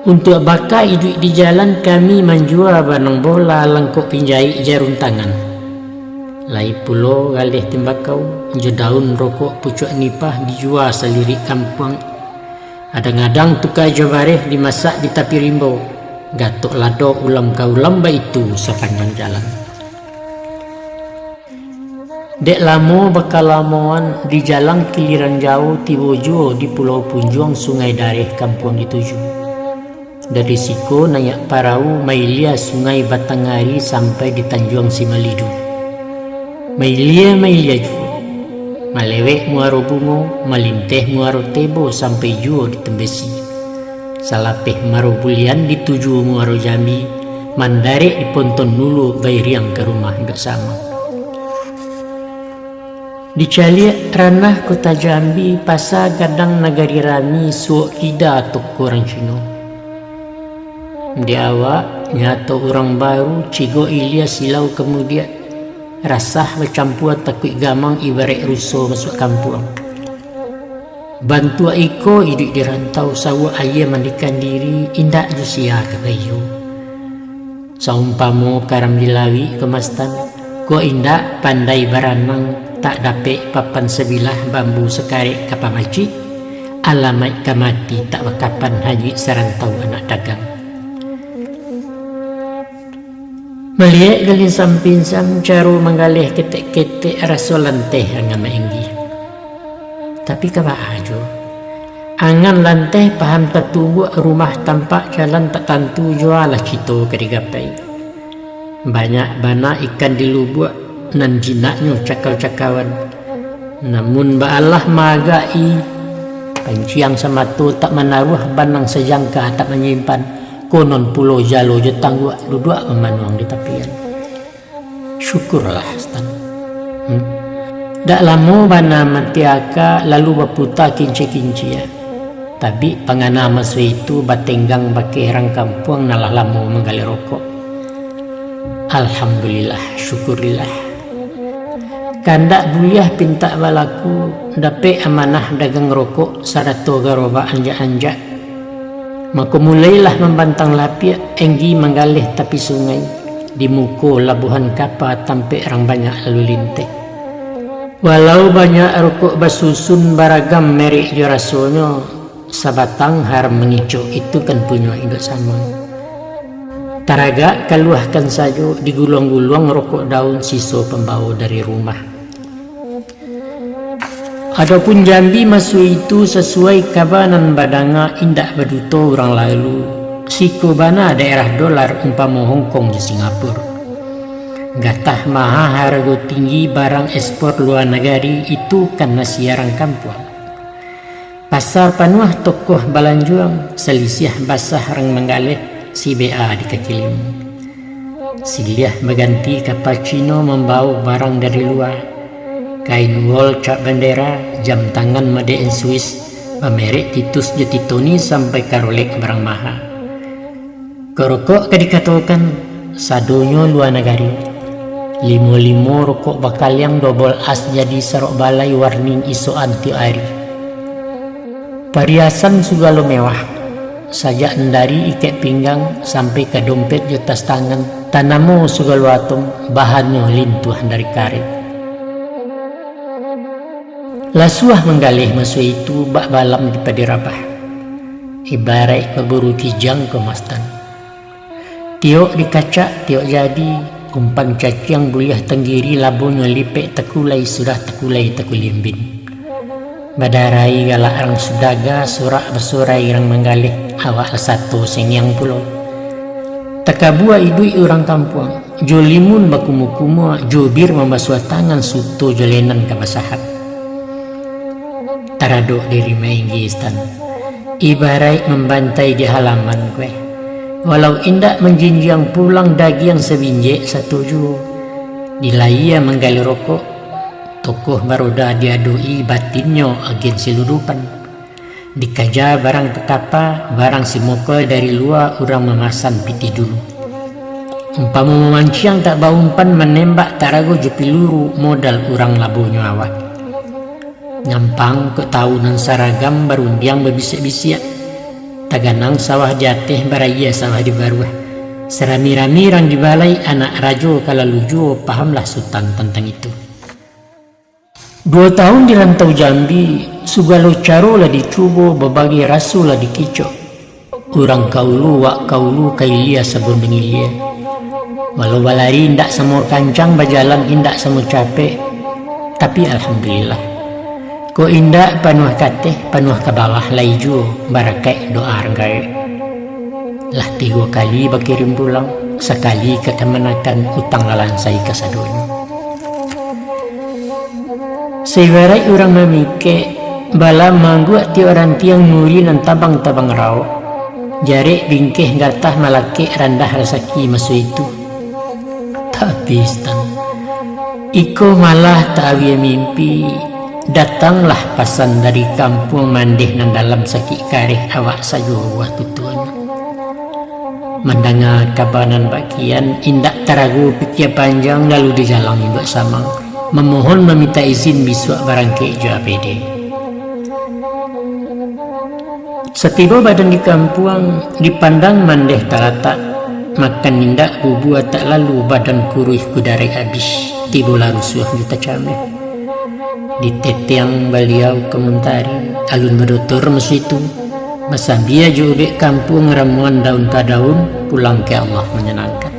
Untuak baka iduik di jalan, kami manjua banang bola, langkok pinjaik, jarum tangan. Lai pulo galeh tembakau, jo daun rokok pucuak nipah dijua salirik kampuang. Adang-adang tuka jo bareh dimasak di tapi rimbo. Gatok lado ulam ka ulam baitu sapanjang jalan. Dek lamo bakalamoan di jalan kiliran jauah, tibo juo di Pulau Punjuang, Sungai Dareh kampuang dituju. Dari siko naiak parau mailia Sungai Batangari sampai di Tanjuang Simalidu. Mailia, mailia juo. Malewek Muaro Bungo, malinteh Muaro Tebo sampai juo di Tembesi. Salapeh Maro Bulian dituju Muaro Jambi, mandarek di Ponton Nulu bairiang ka rumah Indok Sama. Dicaliak ranah kota Jambi, pasa gadang nagari rami, suok kida toko urang Cino. Di awak nyato urang baru, cigok ilia silau kamudiak, rasah bacampua takuik gamang ibaraik ruso masuak kampuang. Bantuak iko iduik di rantau, sawuak aia mandikan diri, indak jo sia ka baiyo. Saumpamo karam di lawik ko mastan, kok indak pandai baranang, tak dapek papan sabilah, bambu sakarek ka pamacik, alamaik ka mati tak bakapan, hanyuik sarantau anak dagang. Maliek galeh sampinsam, caro manggaleh ketek-ketek, raso lanteh angan maenggi. Tapi ka baa jo, angan lanteh paham tatubuak, rumah tampak jalan tak tantu, juo lah cito ka digapai. Banyak bana ikan di lubuak, nan jinaknyo cakau-cakauan. Namun baalah maagak-i, panciang samato tak manaruah, banang sajangka tak manyimpan, konon pulo jalo jo tangguak, duduak mamanuang di tapian. Syukurlah, Stan. Hmm. Dak lamo bana mati aka, lalu baputa kincia-kincia. Tabik pangana maso itu batenggang bakeh rang kampuang nan lah lamo manggaleh rokok. Alhamdulillah, syukurillah. Kandak buliah pintak balaku, dapek amanah dagang rokok, sarato garobak anjak-anjak. Mako mulailah mambantang lapiak, enggi manggaleh tapi sungai, di muko labuhan kapa tampek rang banyak lalu linteh. Walau banyak rokok basusun, baragam merek jo rasonyo, sabatang haram mangicok, itu kan punyo Indok Sama. Taragak kaluahkan sajo, diguluang-guluang rokok daun, siso pambawo dari rumah. Adopun Jambi maso itu, sasuai kaba nan badanga, indak baduto urang lalu, siko bana daerah dolar umpamo Hongkong jo Singapura. Gatah maha harago tinggi barang ekspor lua nagari, itu kan nasi arang kampuang. Pasar panuah tokoh balanjuang, salisiah basah rang manggaleh, si bea di kaki limo. Siliah baganti kapa Cino mambawo barang dari lua. Kain wol cap bandera, jam tangan Made in Swiss, bamerek Titus jo Titoni sampai ka Rolex barang maha. Kok rokok ka dikatokan, sadonyo lua nagari. Limo-limo rokok bakaliang dobol as jadi sarok balai warning isokan tiok ari. Pariasan sugalo mewah. Sajak dari ikek pinggang sampai ka dompet jo tas tangan, tanamo sagalo atom, bahanyo lintuah dari karek. Lasuah manggaleh maso itu bak balam di padi rabah. Ibaraik baburu kijang ko mastan. Tiok dikacak, tiok jadi, umpan caciang buliah tanggiri, labonyo lipek takulai, sudah takulai takulimbin. Badarai galak rang sudaga, sorak basorai rang manggaleh, awak lah sato sengiang pulo. Takabua iduik urang kampuang, jo limun bakumua-kumua, jo bir mambasuah tangan, suto jo lenan ka basahak. Taradok diri mainggi stan, ibaraik mambantai di halaman kueh. Walau indak manjinjiang pulang dagiang sabinjek sato juo. Dilayia manggaleh rokok, tokoh baroda diadoi batinnyo agen siludupan. Dikaja barang takapa, barang simokol dari lua urang mamasan pitih dulu. Umpamo mamanciang tak baumpan, manembak tak rago jo piluru, modal urang labonyo awak. Nyampang kok tawu nan saragam, barundiang babisiak-bisiak. Taganang sawah di ateh, barayia sawah di baruah. Sarami-rami rang di balai, anak rajo ka lalu juo, pahamlah Sutan tantang itu. Duo tawun di rantau Jambi, sagalo caro lah dicubo, babagai raso lah dikicok. Urang ka ulu, wak ka ulu, ka ilia sabun mangilia. Walau balari indak samo kancang, bajalan indak samo capek, tapi alhamdulillah. Kok indak panuah ka ateh, panuah ka bawah lai juo, barakaik doa rang gaek. Lah tigo kali bakirim pulang, sakali ka kamanakan, utang lah lansai kasadonyo. Saibaraik urang mamikek, bala mangguak tiok rantiang, nuri nan tabang-tabang raok, jarek bingkeh gatah malakek, randah rasaki maso itu. Tapi stan, iko malah tak awie mimpi, datanglah pasan dari kampuang, mandeh nan dalam sakik kareh, awak sajo buah tutuanyo. Mandanga kaba nan bakian, indak tarago pikia panjang, lalu dijalang induak samang, mamohon mamintak izin bisuak barangkek jo A P D. Satibo badan di kampuang, dipandang mandeh talatak, makan indak bubua tak lalu, badan kuruih kudarek abih, tibo lah rusuah jo tacameh. Ditetiang baliau ka muntari, alun badotor maso itu, basambia jo ubek kampuang, ramuan daun ka daun, pulang ka Allah manyanangkan.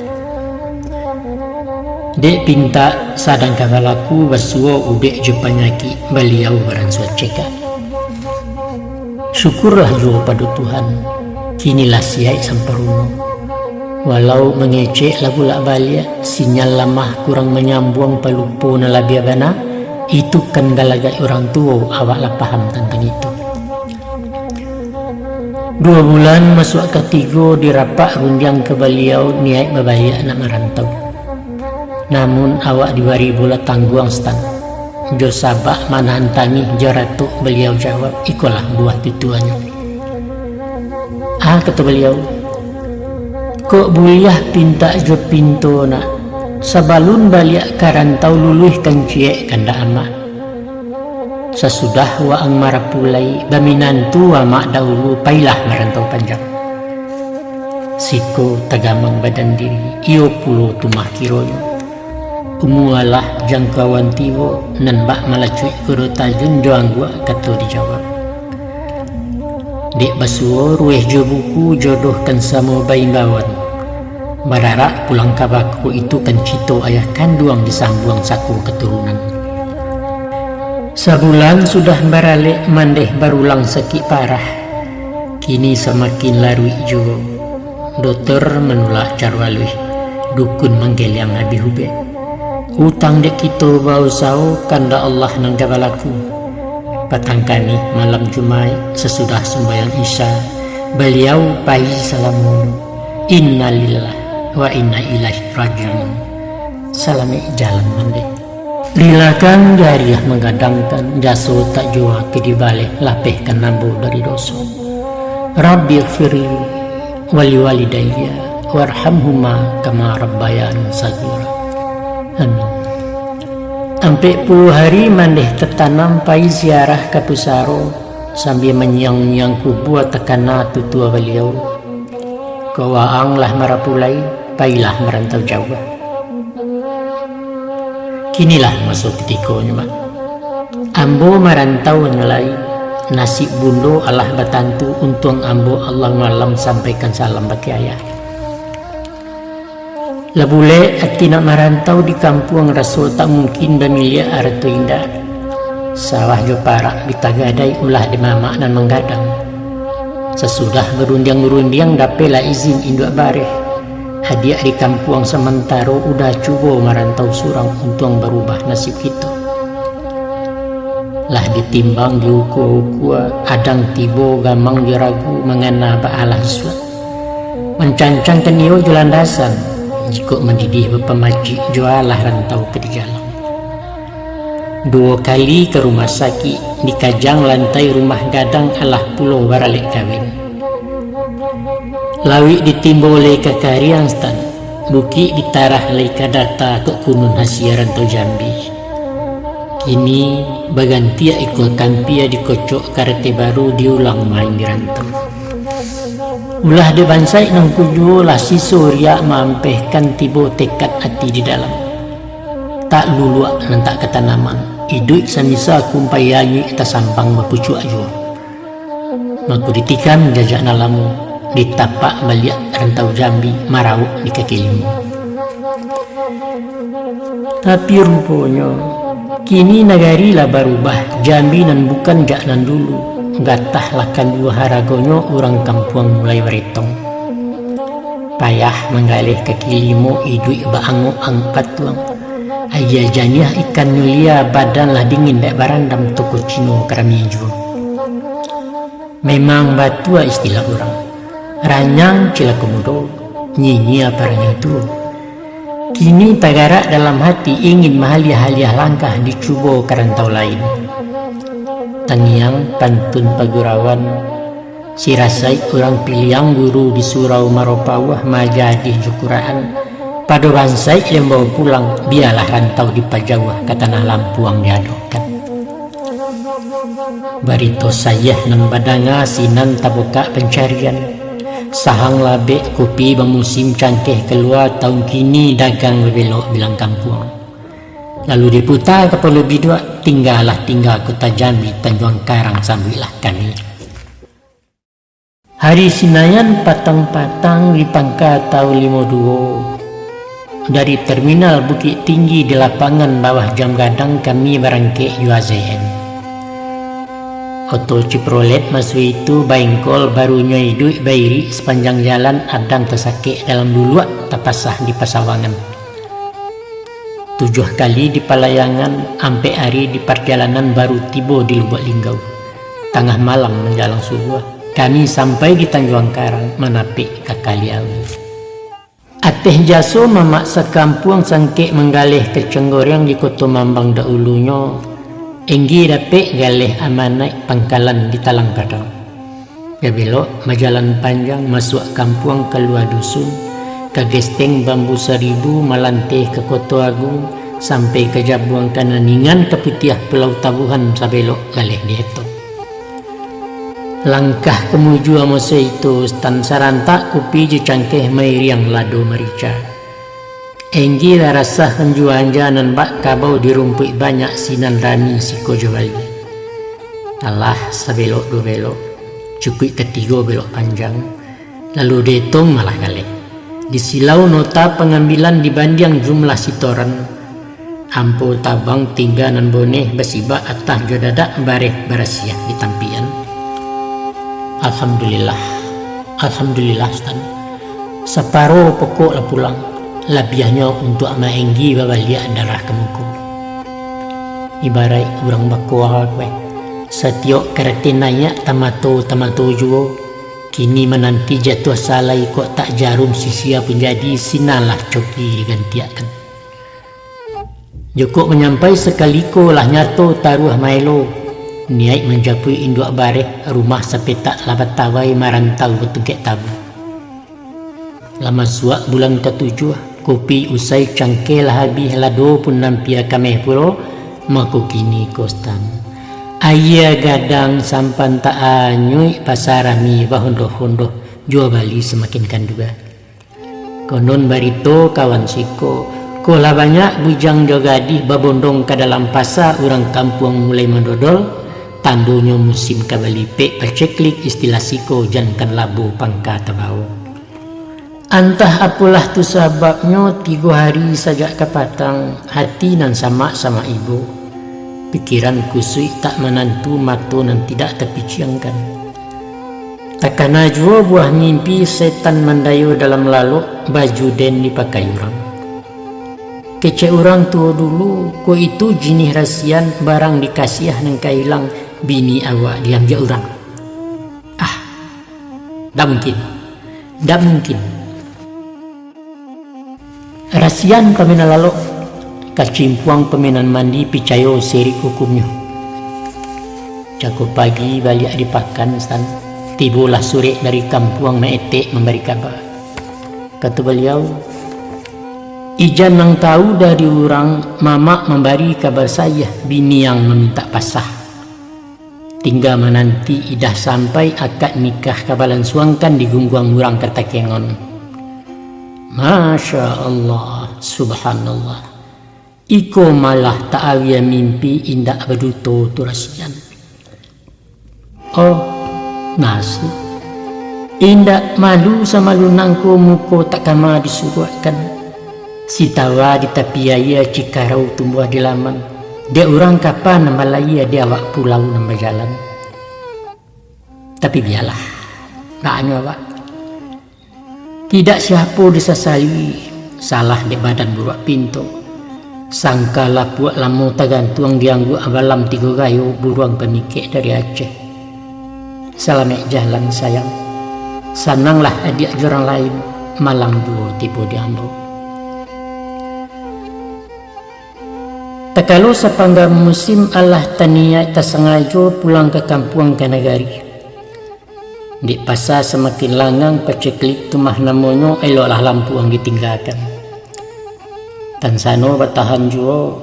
Dek pintak sadang ka balaku, basuo ubek jo panyakik, baliau baransua cegak. Syukurlah juo pado Tuhan, kini lah siaik samparuno. Walau mangecek lah bulak baliak, sinyal lamah kurang manyambuang, palupo nan labiah bana, itu kan galagak urang tuo, awak lah paham tantang itu. Duo bulan masuak katigo, dirapak rundiang ka baliau, niaik babaliak nak marantau. Namun awak dibari bola tangguang stan. Jo sabak manahan tangih, jo ratok baliau jawab, ikolah buah tutuanyo. Ah, kato baliau, kok buliah pintak jo pinto nak, sabalun baliak ka rantau, luluihkan ciek kandak amak. Sasudah waang marapulai, baminantu amak dahulu, pailah marantau panjang. Siko tagamang badan diri, iyo pulo tumah kironyo. Umua lah jangkauan tibo, nan bak malacuik kudo tajun, jo angguak kato dijawab. Dek basuo ruweh jo buku, jodohkan samo baimbauan. Bararak pulang ka bako, itu kan cito ayah kanduang, disambuang sako katurunan. Sabulan sudah baralek, mandeh barulang sakik parah. Kini samakin laruik juo. Dotor manulak caro aluih, dukun manggeliang abih ubek. Utang dek kito bausaho, kandak Allah nan ka balaku. Patang kanih malam Jumaik, sasudah sumbayang Isya, baliau pai salamonyo. Innalillah wa inna ilaihi raji'un. Salamaik jalan mandeh. Rilakan jariah manggadangkan, jaso tak jua ka dibaleh, lapehkan ambo dari doso. Rabbighfirli waliwalidayya warhamhuma kama rabbayani shaghira. Amin. Ampek puluah hari mandeh tatanam, pai ziarah ka pusaro, Sambia manyiang-nyiang kubua takana tutua baliau. Kok waang lah marapulai, pailah marantau jauah. Kinilah maso kutikonyo, Mak. Ambo marantau nyo lai, nasib bundo alah batantu, untuang ambo Allahu alam sampaikan salam bakeh ayah. Lah bulek ati nak marantau di kampuang, raso tak mungkin bamiliak arato indak. Sawah jo parak bi tagadai ulah di mamak nan manggadang. Sasudah barundiang-rundiang dapeklah izin induak bareh. Adiak di kampuang samantaro udah cubo marantau surang untuang barubah nasib kito. Lah ditimbang diukua-ukua, adang tibo gamang jo ragu mangana baalah isuak. Mancancangkan iyo jo landasan, jikok mandidih bapamacik jo alah rantau ka digalang. Duo kali ka rumah sakik, dikajang lantai rumah gadang alah pulo baralek kawin. Lauik ditimbo lai ka kariang stan, bukik ditarah lai ka data kok kunun hasia rantau Jambi. Kini bagantiak ikua kampia dikocok karate baru diulang main di rantau. Ulah dek bansaik nangko juo lah siso riak maampehkan tibo tekad ati di dalam. Tak luluak nan tak katanaman, iduik samisa kumpai anyuik tasampang bapucuak juo. Mako ditikam jajak nan lamo, ditapak baliak rantau Jambi marawok di kaki limo. Tapi ruponyo, kini nagari lah barubah, Jambi nan bukan jak nan dulu, gatah lah kandua haragonyo, urang kampuang mulai baretong. Payah manggaleh kaki limo, iduik baangok-angok patuang. Aia janiah ikan mulia, badan lah dingin dek barandam, toko Cino karami juo. Memang batua istilah urang, ranyang cilako mudo, nyinyia paranyau tuo. Kini tagarak dalam hati ingin mahaliah-haliah langkah dicubo ka rantau lain. Tangiang pantun pagurawan, sirasaik urang piliang guru di surau Maropawah maja di Jukuraan, pado bansaik den bao pulang, bialah rantau dipajauah ka tanah Lampuang diadokkan. Barito sayah nan badanga sinan tabukak pancarian. Sahang labek kopi bamusim cangkeh kalua taun kini dagang babelok bilang kampuang. Lalu diputa kapalo biduak, tinggalah tingga kota Jambi, Tanjuang Karang sambuiklah kami. Hari Sinayan patang-patang di pangka taun limo duo, dari Terminal Bukittinggi di lapangan bawah Jam Gadang kami barangkek U A Z N. Oto Chevrolet maso itu baengkol, barunyo iduik bairik sapanjang jalan, adang tasakek dalam luluak, tapasah di pasawangan. Tujuah kali di palayangan, ampek ari di parjalanan, baru tibo di Lubuak Linggau. Tangah malam manjalang subuah, kami sampai di Tanjuang Karang, manapek ka Kaliawi. Ateh jaso mamak sakampuang sangkek manggaleh kacang goreng di Koto Mambang dahulunyo, Enggi dapek galeh amanaik pangkalan di Talang Padang. Ka belok, bajalan panjang, masuak kampuang, kalua dusun, ka gesteng Bambu Saribu, malanteh ka Koto Agung, sampai ka Jabuang Kananingan, ka Putiah Pulau Tabuhan, sabelok galeh di Etok. Langkah kamujua maso itu, stan sarantak kupi jo cangkeh mairiang lado marica. Enggi lah rasah anjua-anja nan bak kabau di rumpuik banyak sinan rami siko jo bali. Alah, sabelok duo belok, cukuik katigo belok panjang, lalu dietong malah galeh. Disilau nota pangambilan dibandiang jumlah sitoran, ampo tabang tingga nan boneh basibak atah jo dadak bareh barasiah di tampian. Alhamdulillah, alhamdulillah, Stan. Saparo pokok lah pulang, labiahnyo untuak Mak Enggi babaliak darah ka muko. Ibaraik urang bakoa, kueh, satiok karate naiak tamato-tamato juo, kini mananti jatuah salai, kok tak jarum sisia pun jadi, sinanlah coki digantiakkan. Jokok manyampai sakaliko lah nyato taruah maelo, niaik manjapuik induak bareh, rumah sapetak lah batawai, marantau batungkek tabu. Lah masuak bulan katujuah, kopi usai, cangkeh lah habih, lado pun nampia kameh pulo, mako kini ko, Stan, Aia gadang sampan taanyuik, pasa rami bahondoh-hondoh, juo bali samakin kandua. Konon barito kawan siko, kok lah banyak bujang jo gadih babondong ka dalam pasa, urang kampuang mulai mandodol, tambonyo musim ka balipek paceklik, istilah siko jankan labo pangka tabao. Antah apolah tu sababnyo, tigo hari sajak kapatang, hati nan samak-samak ibo, pikiran kusuik tak manantu, mato nan tidak tapiciangkan. Takana juo buah mimpi, setan mandayo dalam lalok, baju den dipakai urang. Kecek urang tuo dulu, kok itu jinih rasian, barang dikasiah nan ka ilang, bini awak diambiak urang. Ah, ndak mungkin. Ndak mungkin. Rasian pamenan lalok, kacimpuang pamenan mandi, picayo sirik hukumnyo. Jago pagi baliak di pakan, Stan. Tibolah surek dari kampuang, maetek mambari kaba. Kato baliau, "Ijan nan tahu dari urang, mamak mambari kaba sahiah, bini yang mamintak pasah. Tingga mananti idah sampai, akad nikah ka balansuangkan, di gungguang urang ka takengon." Masya Allah, subhanallah. Iko malah tak awia mimpi, indak baduto tu rasian. Oh, nasib. Indak malu samalu nangko, muko tak kama disuruakkan. Sitawa di tapi aia, cikarau tumbuah di laman. Dek urang kapa nan balayia, dek awak pulau nan bajalan. Tapi bialah, ndak anyo awak. Tidak siapo disasali, salah dek badan buruak pinto. Sangka lapuak lamo tagantuang, diangguak balam tigo gayo, buruang pamikek dari Aceh. Salamaik jalan, sayang. Sananglah adiak jo urang lain, malang juo tibo di ambo. Takalo sapangga musim, alah taniaik tasangajo pulang ka kampuang, ka nagari. Dek pasa samakin langang, paceklik tu mah namonyo, eloklah lampuang ditinggakan. Tansano batahan juo,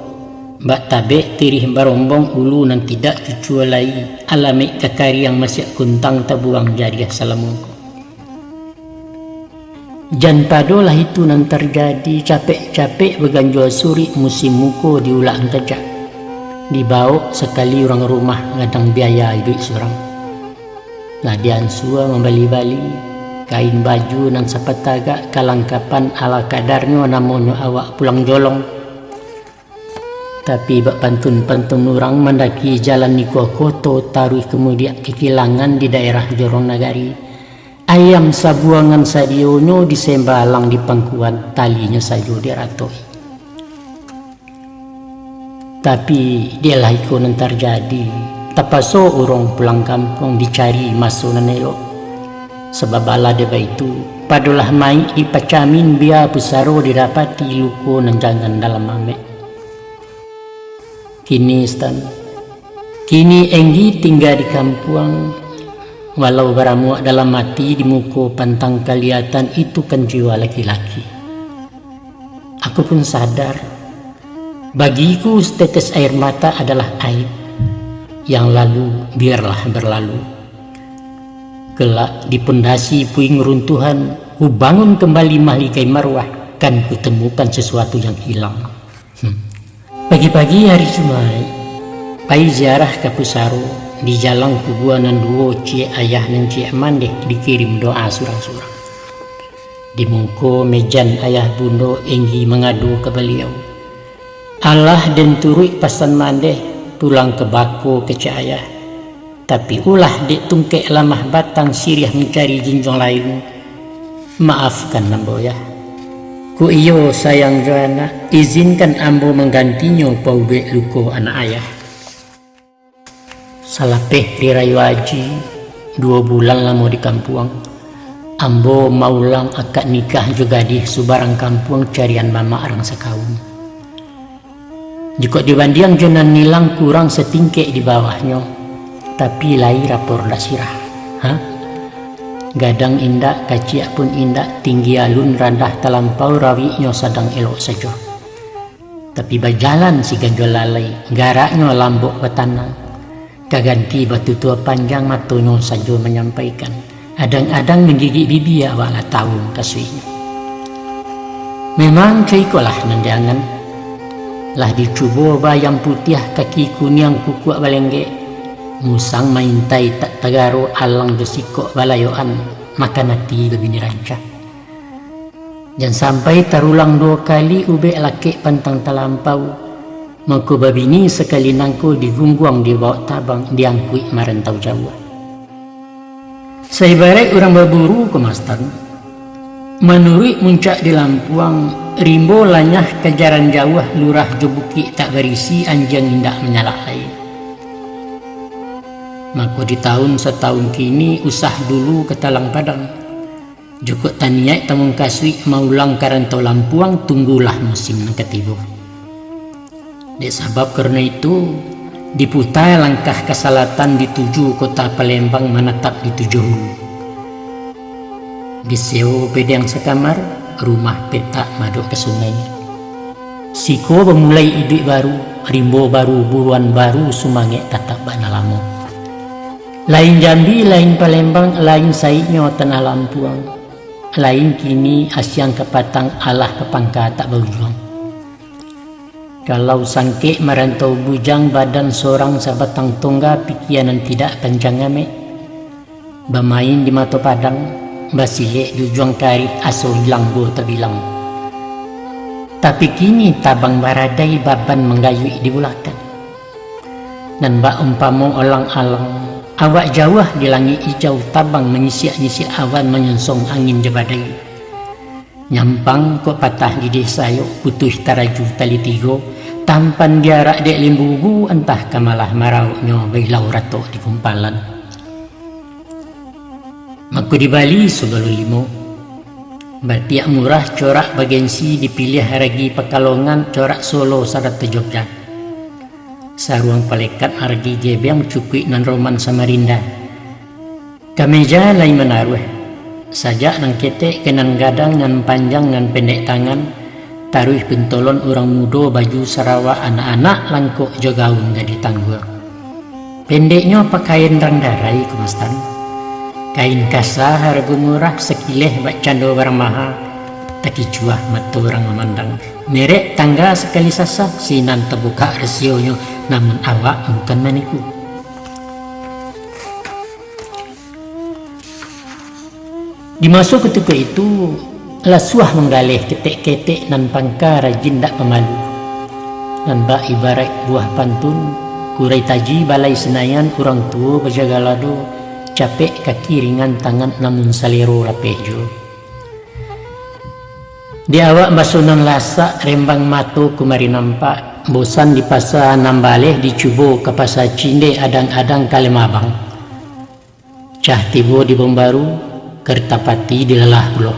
bak tabek tirih barombong, ulu nan tidak cucua lai, alamaik ka kariang, masiak kuntang tabuang jariah salamo ko. Jan padolah itu nan tarjadi, capek-capek baganjua surik, musim muko diulak angkajak. Dibaok sakali urang rumah, gadang biaya iduik surang. Lah diansua mambali-bali, kain baju nan sapatagak, kalangkapan ala kadarnyo, namonyo awak pulang jolong. Tapi bak pantun-pantun urang, mandaki jalan di Kuah Koto, taruih ka Mudiak Kikilangan, di daerah Jorong Nagari. Ayam sabuangan sadionyo di sembalang, di pangkuan talinyo sajo diratok-i. Tapi, dek lah iko nan tarjadi, tapaso urang pulang kampuang, dicari maso nan elok. Sabab alah dek baitu, padolah mayik dipacamin, bia pusaro didapati, luko nan jangan dalam amek. Kini, Stan, kini Enggi tingga di kampuang, walau baramuak dalam ati, di muko pantang kaliatan, itu kan jiwa laki-laki. Aku pun sadar, bagiku setetes air mata adalah aib, yang lalu biarlah berlalu. Kelak di pondasi puing runtuhan, ku bangun kembali mahligai maruah, kan ku temukan sesuatu yang hilang. Hmm. Pagi-pagi hari Jumaik, pai ziarah ka pusaro, di jalang kubua nan duo, ciek ayah nan ciek mandeh, dikirim doa surang-surang. Di muko mejan ayah bundo, Enggi mangadu ka baliau. Alah den turuik pasan mandeh, pulang ka bako kecek ayah. Tapi ulah dek tungkek lamah batang, siriah mancari jinjuang lain. Maafkan ambo, Yah. Kok iyo sayang jo anak, izinkan ambo manggantinyo paubek luko anak ayah. Salapeh Hari Rayo Aji, duo bulan lamo di kampuang, ambo maulang akad nikah jo gadih subarang kampuang carian mamak rang sakaum. Jikok dibandiang jo nan nilang, kurang satingkek di bawahnyo, tapi lai rapor ndak sirah. Ha? Gadang indak, kaciak pun indak, tinggi alun randah talampau, rawiknyo sadang elok sajo. Tapi bajalan si ganjo lalai, garaknyo lambok batanang. Ka ganti batutua panjang, matonyo sajo manyampaikan. Adang-adang manggigik bibia, awak lah tawu mukasuiknyo. Memang ka ikolah nan diangan. Lah dicubo baayam putiah, kaki kuniang kukuak balenggek, musang maintai tak tagaro, alang jo sikok balayoan, makan ati babini rancah. Jan sampai tarulang duo kali, ubek lakek pantang talampau, mako babini sakali nangko digungguang dibawok tabang, diangkuik marantau jauah. Saibaraik urang baburu, Komastan, manuruik muncak di Lampuang, rimbo lanyah kajaran jauah, lurah jo bukik tak barisi, anjiang indak manyalak lai. Mako di tawun satawun kini, usah dulu ka Talang Padang. Jokok taniaik tamungkasuik maulang ka rantau Lampuang, tunggulah musim nan ka tibo. Dek sabab karano itu, diputa langkah ka salatan, dituju kota Palembang, manatap di Tujuah Hulu. Disewo bedeng sakamar, rumah petak madok ka sungai. Siko bamulai iduik baru, rimbo baru, buruan baru, sumangek tatap bak nan lamo. Lain Jambi, lain Palembang, lain saiknyo tanah Lampuang. Lain kini asiang ka patang, alah ka pangka tak baujuang. Kalau sangkek marantau bujang, badan sorang sabatang tongga, pikia nan tidak pancang amek. Bamain di mato padang, basilek di ujuang karih, aso ilang duo tabilang. Tapi kini tabang baradai, baban manggayuik di bulakan. Nan bak umpamo olang-alang, awak jauah di langik ijau, tabang manyisiak-nyisiak awan, manyonsong angin jo badai. Nyampang kok patah gigih sayok, putuih taraju tali tigo, tampan diarak dek limbubu, antah ka malah marauknyo, bailau ratok di gumpalan. Mako dibali sabalun limo. Batiak murah corak bagensi, dipiliah haragi Pakalongan, corak Solo sarata Jogja. Saruang palekat haragi gebeng, cukuik nan roman Samarinda. Kameja lai manaruah. Sajak nan ketek ka nan gadang, nan panjang nan pendek tangan, taruih pentolon urang mudo, baju sarawa anak-anak, langkok jo gaun gadih tangguang. Pendeknyo pakaian rang darai, Komastan. Kain kasa harago murah, sakileh bak cando barang maha, takicuah mato urang mamandang. Merek tangga sakali sasah, sinan tabukak rasionyo, namun awak bukan manipu. Di maso kutiko itu, lah suah manggaleh ketek-ketek nan pangka, rajin dak pamalu. Nan bak ibaraik buah pantun, kurai taji balai Senayan, urang tuo bajaga lado, capek kaki ringan tangan, namun salero lapeh juo. Di awak baso nan lasak, rembang mato kumari nampak, bosan di pasa nan baleh, dicubo ka pasa cindek, adang-adang ka Lemah Abang. Cah tibo di Bombaru, Kertapati dilalah pulo.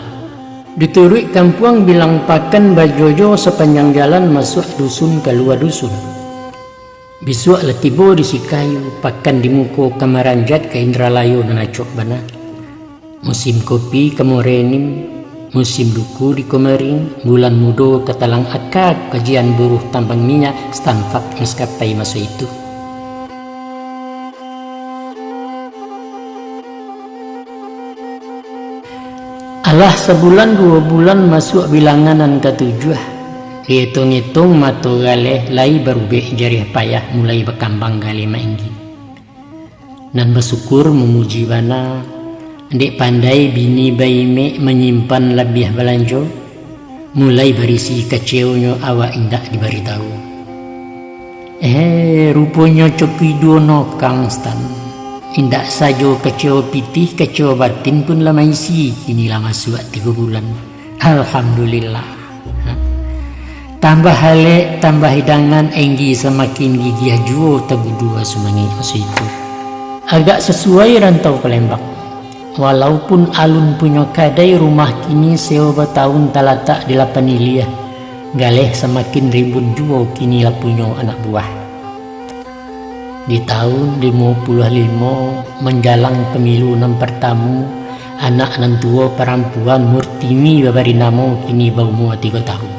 Dituruik kampuang bilang pakan, bajojo sapanjang jalan, masuak dusun kalua dusun. Bisuak lah tibo di Sikayu, pakan di muko ka Maranjat, ka Indralayo nan acok bana. Musim kopi ka Morenim, musim duku di Komering, bulan mudo ka Talang Aka, kajian buruh tambang minyak, Stanford maskapai maso itu. Alah sabulan duo bulan masuak bilangan nan katujuah, dietong-etong mato galeh, lai barubek jariah payah, mulai bakambang galeh mainggi. Nan basukur mamuji bana, dek pandai bini baimek manyimpan labiah balanjo, mulai barisi kaceonyo awak indak dibaritahu. Eh, ruponyo coki duo nokang, Stan. Indak sajo kaceo pitih, kaceo batin pun lah maisi, kini lah masuak tigo bulan. Alhamdulillah. Tambah alek, tambah hidangan, Enggi samakin gigiah juo tabudua sumangek maso itu. Agak sasuai rantau Palembang. Walaupun alun punyo kadai, rumah kini sewa batawun talatak di Lapan Iliah. Galeh samakin rimbun juo kini lah punyo anak buah. Di tawun limo puluah limo, manjalang pamilu nan partamo, anak nan tuo parampuan Murtini babari namo, kini baumua tigo tawun.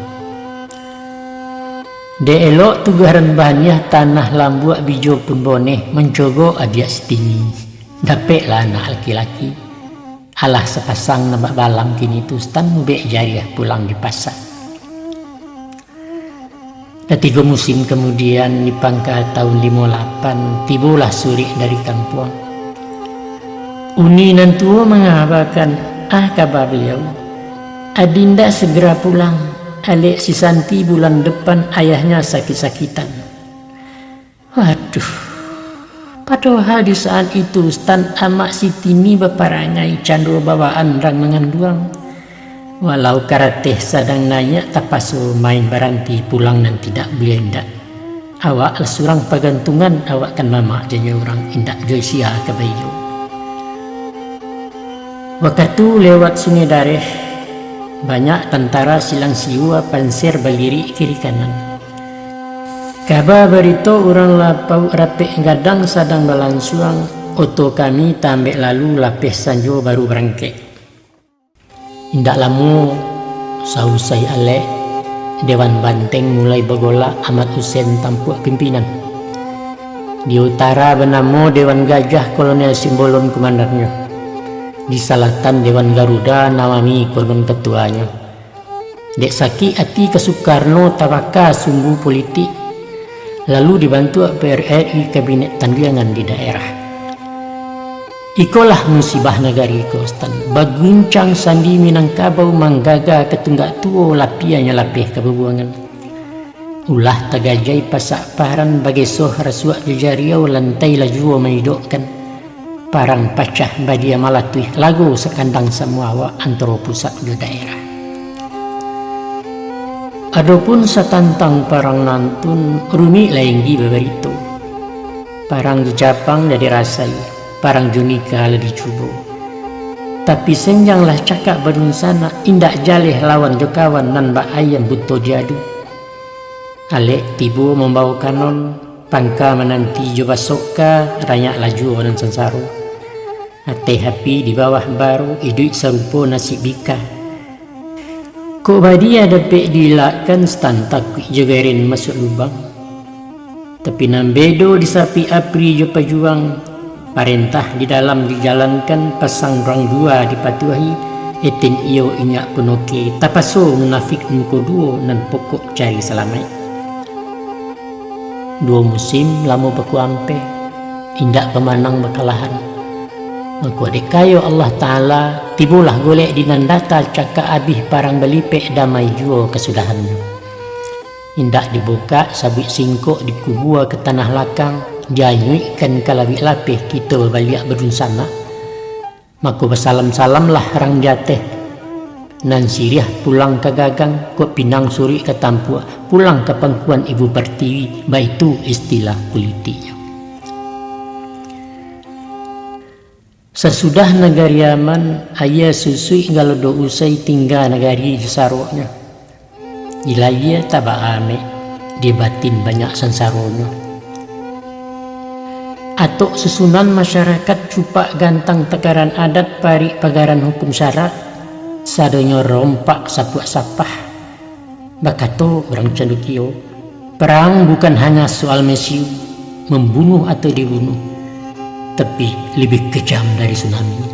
Dek elok tugaran baniah, tanah lambuak bijo pun boneh, mancogok adiak sitini, dapeklah anak laki-laki. Alah sapasang nan bak balam kini tu, Sutan mubek jariah pulang di pasa. Lah tigo musim kamudian, di pangka taun limo lapan, tibolah surek dari kampuang. Uni nan tuo mangabakan, ah, kaba baliau, "Adi ndak segera pulang, alek si Santi bulan depan ayahnya sakik-sakitan." Waduh, padohal di saat itu Sutan, amak sitini baparangai cando bawaan rang manganduang. Walau karateh sadang naiak, tapaso main baranti pulang nan tidak buliah indak. Awak lah surang pagantungan, awak kan mamak janyo urang, indak jo sia ka baiyo. Wakatu lewat Sungai Dareh, banyak tantara silang siua panser balirik kiri kanan. Kaba barito urang lah pauak rapek gadang sadang balansuang, oto kami tambek lalu lapeh sanjo baru barangkek. Indak lamo, sausai alek, Dewan Banteng mulai bagolak, Amat Husen tampuak pimpinan. Di utara banamo Dewan Gajah, Kolonel Simbolon kumandannyo. Di salatan Dewan Garuda, Nawami konon katuanyo. Dek sakik ati ka Sukarno, tabaka sumbu politik, lalu dibantuak P R R I kabinet tandiangan di daerah. Ikolah musibah nagari ko, Sutan, baguncang sandi Minangkabau, manggaga ka tunggak tuo, lapianyo lapeh ka bubuangan. Ulah tagajai pasak paran, bagesoh rasuak jo jariau, lantai lah juo maidokkan. Parang pacah badia malatuih, lago sakandang samua awak antaro pusat jo daerah. Adopun satantang parang nantun, rumik lah inggi babarito. Parang jo capang lah dirasai, parang jo nika lah dicubo. Tapi senjang lah cakak badunsanak, indak jaleh lawan jo kawan, nan bak ayam buto diadu. Alek tibo mambawo kanon, pangka mananti jo basoka, ranyak lah juo nan sansaro. Ateh api di bawah baro, iduik sarupo nasib bika. Kok badia dapek diilakkan, Sutan, takuik jo geren masuak lubang. Tapi nan bedo di sapik apri jo pajuang, parentah di dalam dijalankan, pasang urang dua dipatuahi, eten iyo inyak pun oke, tapaso munafik muko duo, nan pokok cari salamaik. Duo musim lamo bakuampeh, indak bamanang bakalahan. Mako dek kayo Allah Ta'ala, tibolah golek di nan data, cakak abih parang balipek, damai juo kasudahannyo. Indak dibukak sabuik singkok, dikubua ka tanah lakang, dianyuikkan ka lauik lapeh, kito babaliak badunsanak. Mako basalam-salamlah rang di ateh. Nan siriah pulang ka gagang, kok pinang suruik ka tampuak, pulang ka pangkuan Ibu Pertiwi, baitu istilah politiknyo. Sasudah nagari aman, aia susuik galodo usai, tingga nagari jo saroknyo. Di lahia tabaa amek, di batin banyak sansaronyo. Atok susunan masyarakat, cupak gantang takaran adat, parik pagaran hukum syarak, sadonyo rompak sapuak sapah. Bakato urang Candukio, perang bukan hanya soal mesiu, membunuh atau dibunuh, tapi lebih kejam dari tsunami.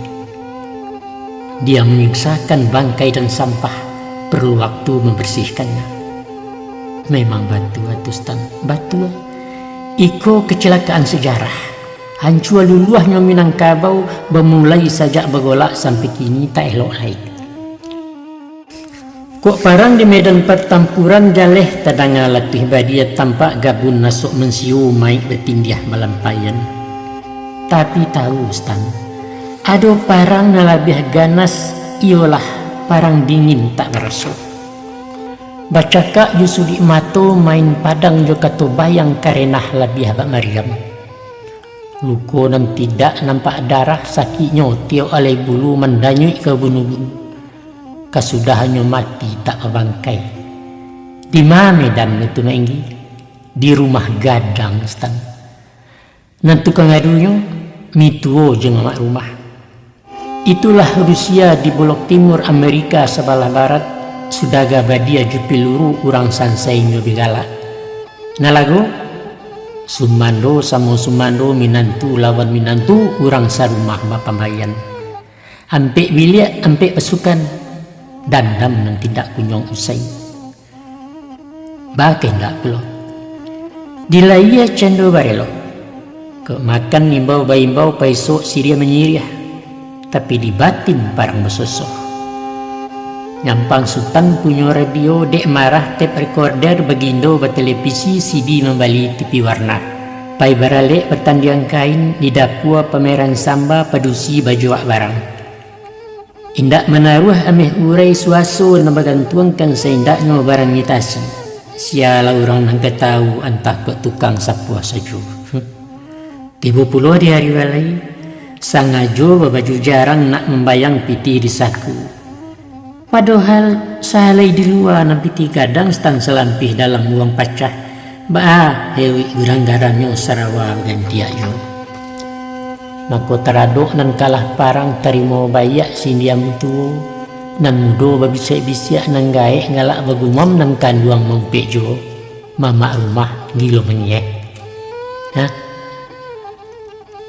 Dia menyiksakan bangkai dan sampah, perlu waktu membersihkannya. Memang batua tu, Sutan, batua. Iko kecelakaan sejarah. Hancua luluahnyo Minangkabau, bamulai sajak bagolak sampai kini tak elok lai. Kok parang di medan patampuran, jaleh tadanga latuih badia, tampak gabun nasok mansio, maik batindiah balampaian. Tapi tahu, Sutan, ado parang nan labiah ganas, iyolah parang dingin tak baraso. Bacakak jo suduik mato, main padang jo kato bayang, karenah labiah bak mariam. Luko nan tidak nampak darah, sakiknyo tiok alai bulu, mandanyuik ka ubun-ubun. Kasudahannyo mati tak babangkai. Di ma medannyo tu, Mak Inggi? Di rumah gadang, Sutan. Nan tukang adunyo, mituo jo mamak rumah. Itulah Rusia di bulok timur, Amerika sabalah barat, sudaga badia jo piluru, urang sansai inyo bi galak. Nalago, sumando samo sumando, minantu lawan minantu, urang sarumah bapambaian. Ampek biliak, ampek pasukan, dandam nan tindak kunyuang usai. Bakendak pulo. Di layie cando barelok. Kok makan imbau baimbau, paisok siriah manyiriah, tapi di batin parang basosoh. Nyampang Sutan punyo radio, dek marah tep rekorder, bagindo batelevisi, C D mambali T V warna. Pai baralek batandiang kain, di dapua pameran samba, padusi bajuak barang. Indak manaruah ameh urai, suaso nan bagantuangkan saindaknyo barang mitasi. Sialah urang nan ka tahu, antah kok tukang sapuah sajo. Tibo pulo di hari balai, sangajo babaju jarang nak mambayang pitih di saku. Padohal sahalai di lua nan pitih gadang, satang salampih dalam uang pacah, baa hewek gurang-garangnyo sarawa bagantiak juo. Mako taradok nan kalah parang tarimo baiak sindiamu tuo, nan mudo babisiak-bisiak, nan gaek galak bagumam, nan kanduang maumpek juo, mamak rumah gilo manyeh. Hah?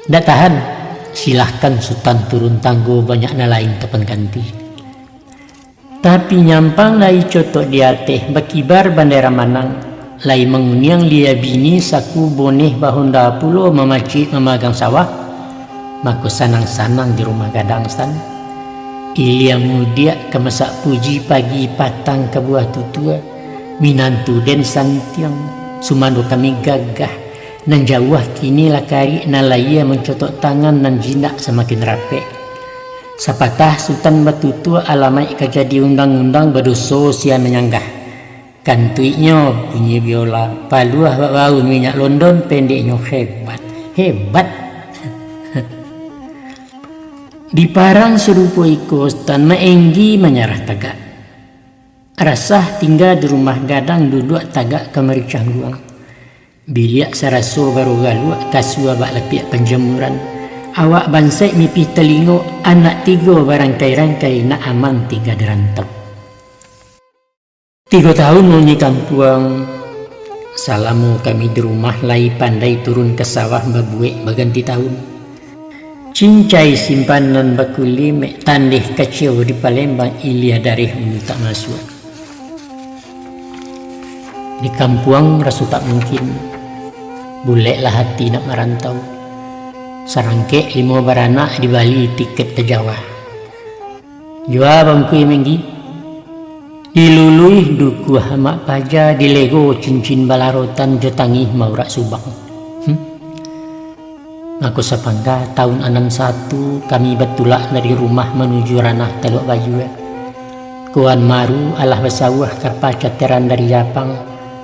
Ndak tahan, silahkan Sutan turun tanggo, banyak nan lain tapangganti. Tapi nyampang lai cotok di ateh, bakibar bandera manang, lai manguniang lia bini, saku boneh bahonda pulo, mamacik mamagang sawah, mako sanang-sanang di rumah gadang Sutan. Ilia mudiak ka masak puji, pagi patang ka buah tutua, minantu den santiang, sumando kami gagah, nan jauah kini lah karik, nan layie mancotok tangan, nan jinak samakin rapek. Sapatah Sutan batutua, alamaik ka jadi undang-undang, badoso sia manyanggah. Kantuiknyo bunyi biola, paluah bak bau minyak London, pendeknyo hebat, hebat. Di parang sarupo iko, Sutan maenggi manyarah tagak. Rasah tingga di rumah gadang, duduak tagak kamari cangguang. Biliak saraso baru galuak, kasua bak lapiak panjamuran. Awak bansaik mipih talingo, anak tigo barangkai-rangkai, nak aman tingga di rantau. Tigo tahun munyi kampuang, salamo kami di rumah lai pandai turun ka sawah babuek baganti tahun. Cincai simpanan bakulimek, tandeh kaciau di Palembang, ilia dareh ulu tak masuak. Di kampuang raso tak mungkin, buleklah hati nak marantau. Sarangkek limo baranak, dibali tiket ka Jawa. Jua bangkui menggi, dilului dukuah amak paja, dilego cincin balarotan, jo tangih maurak subang. Hmm. Mako sapangka tahun anam satu, kami batulak dari rumah manuju ranah Taluak Bayua. Koan Maru alah basawah, kapa cateran dari Japang,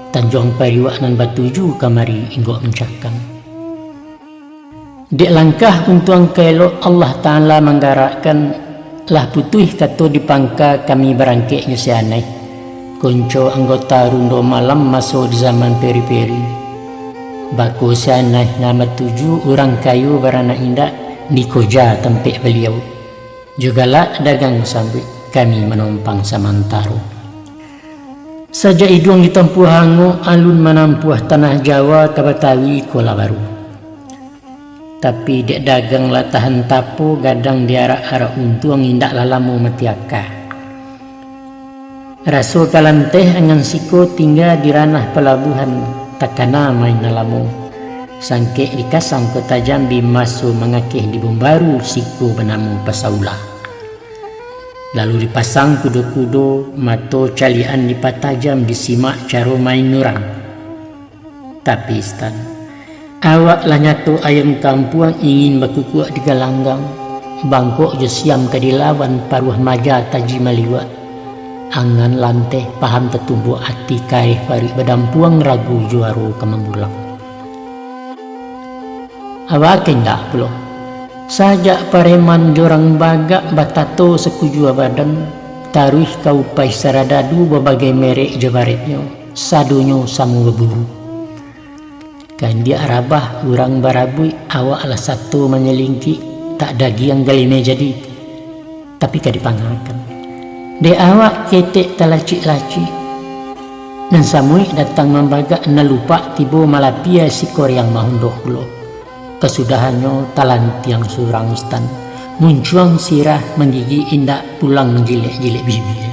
Tanjuang Pariuak nan batuju kamari inggok mancakang. Dek langkah untuang ka elok, Allah Ta'ala manggarakkan, lah putuih kato di pangka, kami barangkeknyo si Anai. Konco anggota rundo malam maso di zaman peri-peri. Bako si Anai nan batuju, urang kayo baranak indak, di koja tampek baliau. Jo galak dagang sambuik, kami manompang samantaro. Sajak iduang ditampuah angok, alun manampuah tanah Jawa, ka Batawi ko lah baru. Tapi dek dagang lah tahan tapo, gadang diarak-arak untuang, indaklah lamo mati aka. Raso kalanteh angan siko, tingga di ranah palabuhan, takana main nan lamo. Sangkek dikasang Kota Jambi, maso mangakeh di Bombaru, siko banamo Pasaula. Lalu dipasang kudo-kudo, mato caliak-an dipatajam, disimak caro main urang. Tapi, Sutan, awak lah nyato ayam kampuang, ingin bakukuak di galanggang, bangkok jo siam ka dilawan, paruah maja taji maliwak. Angan lanteh, paham tatumbuak, ati kareh paruik badampuang, ragu juaro ka mambulang. Awak kendak pulo. Sajak pareman jo urang bagak, batato sakujua badan, taruih ka upaih saradadu, babagai merek jo baretnyo, sadonyo samo baburu. Kandiak rabah urang barabuik, awak lah sato manyalingkik, tak dagiang galimeh jadi, tapi ka dipangakan. Dek awak ketek talacik-lacik, Nan samuik datang mambagak, nan lupak tibo malapia, si koriang mahundo pulo. Kasudahannyo talantiang surang Sutan, muncuang sirah manggigik indak, pulang manjilek-jilek bibia.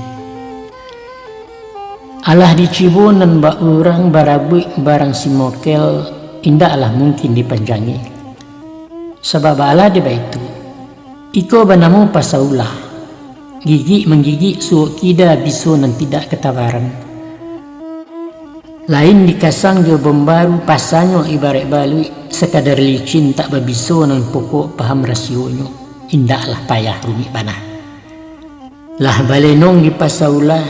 Alah dicubo nan bak urang barabuik barang si mokel, indaklah mungkin dipanjangi. Sabab alah dek baitu, iko banamo pasa ulah. Gigik manggigik suok kida, biso nan tidak katabaran. Lain dikasang jo bom baru, pasanyo ibaraik baluik, sakadar licin tak babiso, nan pokok paham rasionyo, indaklah payah rumik bana. Lah balenong di pasa ulah,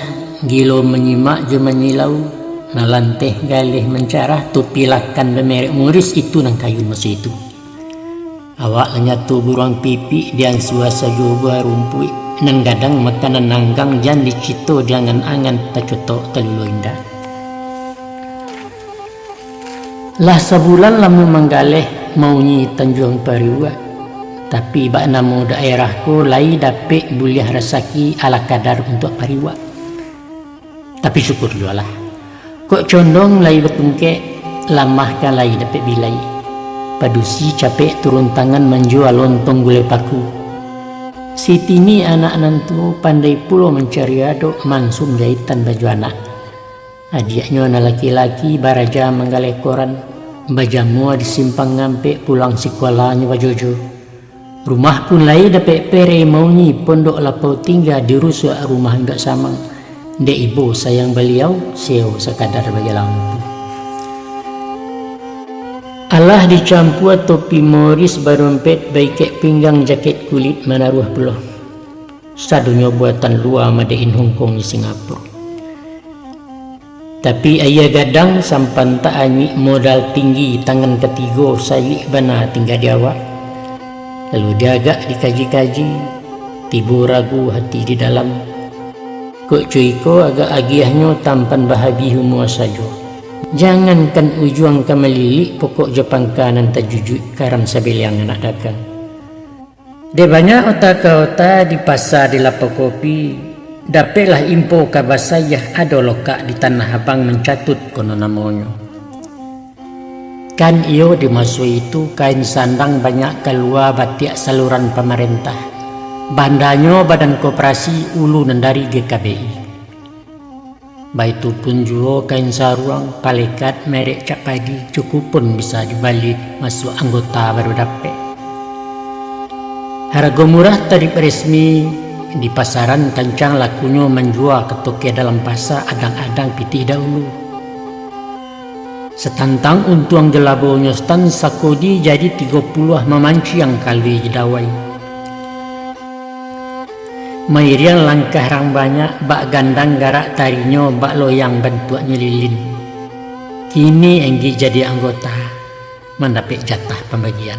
gilo manyimak jo manyilau, nan lanteh galeh mancarah, topi lakan bamerek Moris, itu nan kayun maso itu. Awak lah nyato buruang pipik, diansua sajo buah rumpuik, nan gadang makanan nanggang, jan dicito di angan-angan, tacotok talulo indak. Lah sabulan lamo manggaleh, maunyi Tanjuang Pariuak, tapi bak namo daerah ko lai dapek buliah rasaki ala kadar untuak pariuak. Tapi syukur juolah. Kok condong lai batungkek, lamah kan lai dapek bilai. Padusi capek turun tangan manjua lontong gulai paku. Si Tini anak nan tuo pandai pulo mancari adok, mansum jahitan baju anak. Adiaknyo nan laki-laki baraja manggaleh koran, bajamua di simpang ngampek, pulang sikolahnyo bajojo. Rumah pun lai dapek perei, maunyi pondok lapau tingga, dirusuak rumah indak samang. Dek ibo sayang baliau, seo sakadar bajalan ampu. Alah dicampua topi Moris, barompet, baikek pinggang, jaket kulit manaruah pulo. Sadonyo buatan lua, made in Hongkong di Singapura. Tapi aia gadang sampan taanyuik, modal tinggi tangan katigo, sayuik bana tingga di awak. Lalu diagak dikaji-kaji, tibo ragu hati di dalam. Kok co iko agak agiahnyo, tampan bahabih umua sajo. Jangankan ujuang ka malilik, pokok jo pangka nan tajujuik, karam sabeleang anak dagang. Dek banyak ota ka ota, di pasa, di lapau kopi, dapeklah info kaba sayah, ado lokak di Tanah Abang, mancatut konon namonyo. Kan iyo di maso itu kain sandang banyak kalua, batiak saluran pamarentah. Bandanyo Badan Koperasi, ulu nan dari G K B I. Baitu pun juo kain saruang, palekat merek Cap Padi, cukup pun bisa dibali masuak anggota baru dapek. Harago murah, tarib resmi, di pasaran kancang lakunyo, manjua ka toke dalam pasa, adang-adang pitih dahulu. Satantang untuang jo labonyo, Sutan sakodi jadi tigo puluah, mamanciang kalui jo dawai. Mairiang langkah rang banyak, bak gandang garak tarinyo, bak loyang bantuaknyo lilin. Kini Anggi jadi anggota, mandapek jatah pambagian.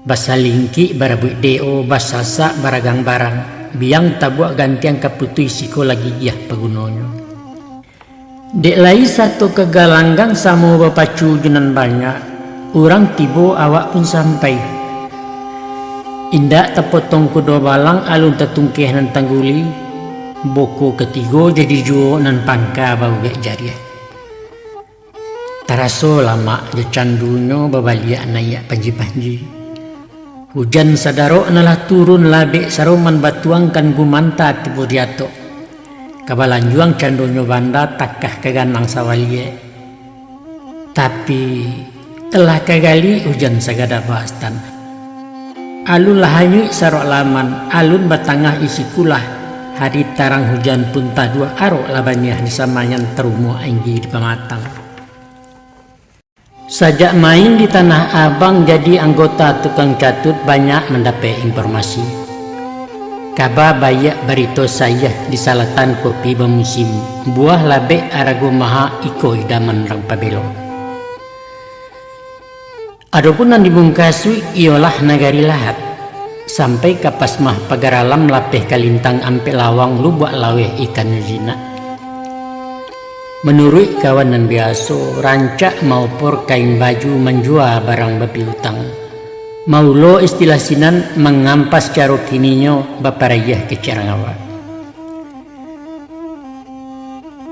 Basalingkik barabuik D O, basasak baragang barang, biang tabuak gantiang ka putuih, siko lah gigiah pagunonyo. Dek lai sato ka galanggang, samo bapacu jo nan banyak, urang tibo awak pun sampai. Indak tapotong kudo balang, alun tatungkeh nan tangguli, boko katigo jadi juo, nan pangka baugek jariah. Taraso lamak jo candunyo, babaliak naiak panji-panji. Hujan sadarok nan lah turun, labek saroman batuangkan, gumanta tibo di atok. Ka balanjuang candonyo banda, takah ka ganang sawaliek. Tapi, lah ka galiak hujan sagada ba Sutan. Alun lah hanyuik sarok laman, alun batangah isi kulah, hari tarang hujan pun taduah, arok lah baniah di samanyan, tarumuah Anggi di pamatang. Sajak main di Tanah Abang, jadi anggota tukang catut, banyak mandapek informasi. Kaba baiak, barito sayah, di Salatan kopi bamusim, buah labek arago maha, iko idaman rang pabelo. Adopun nan di mungkasuik, iyolah nagari Lahat. Sampai ka Pasmah Pagar Alam, lapeh ka Lintang Ampek Lawang, Lubuak Laweh ikannyo jinak. Manuruik kawan nan biaso, rancak maopor kain baju, manjua barang bapiutang. Maulo istilah sinan, mangampas caro kininyo, baparaiah kecek rang awak.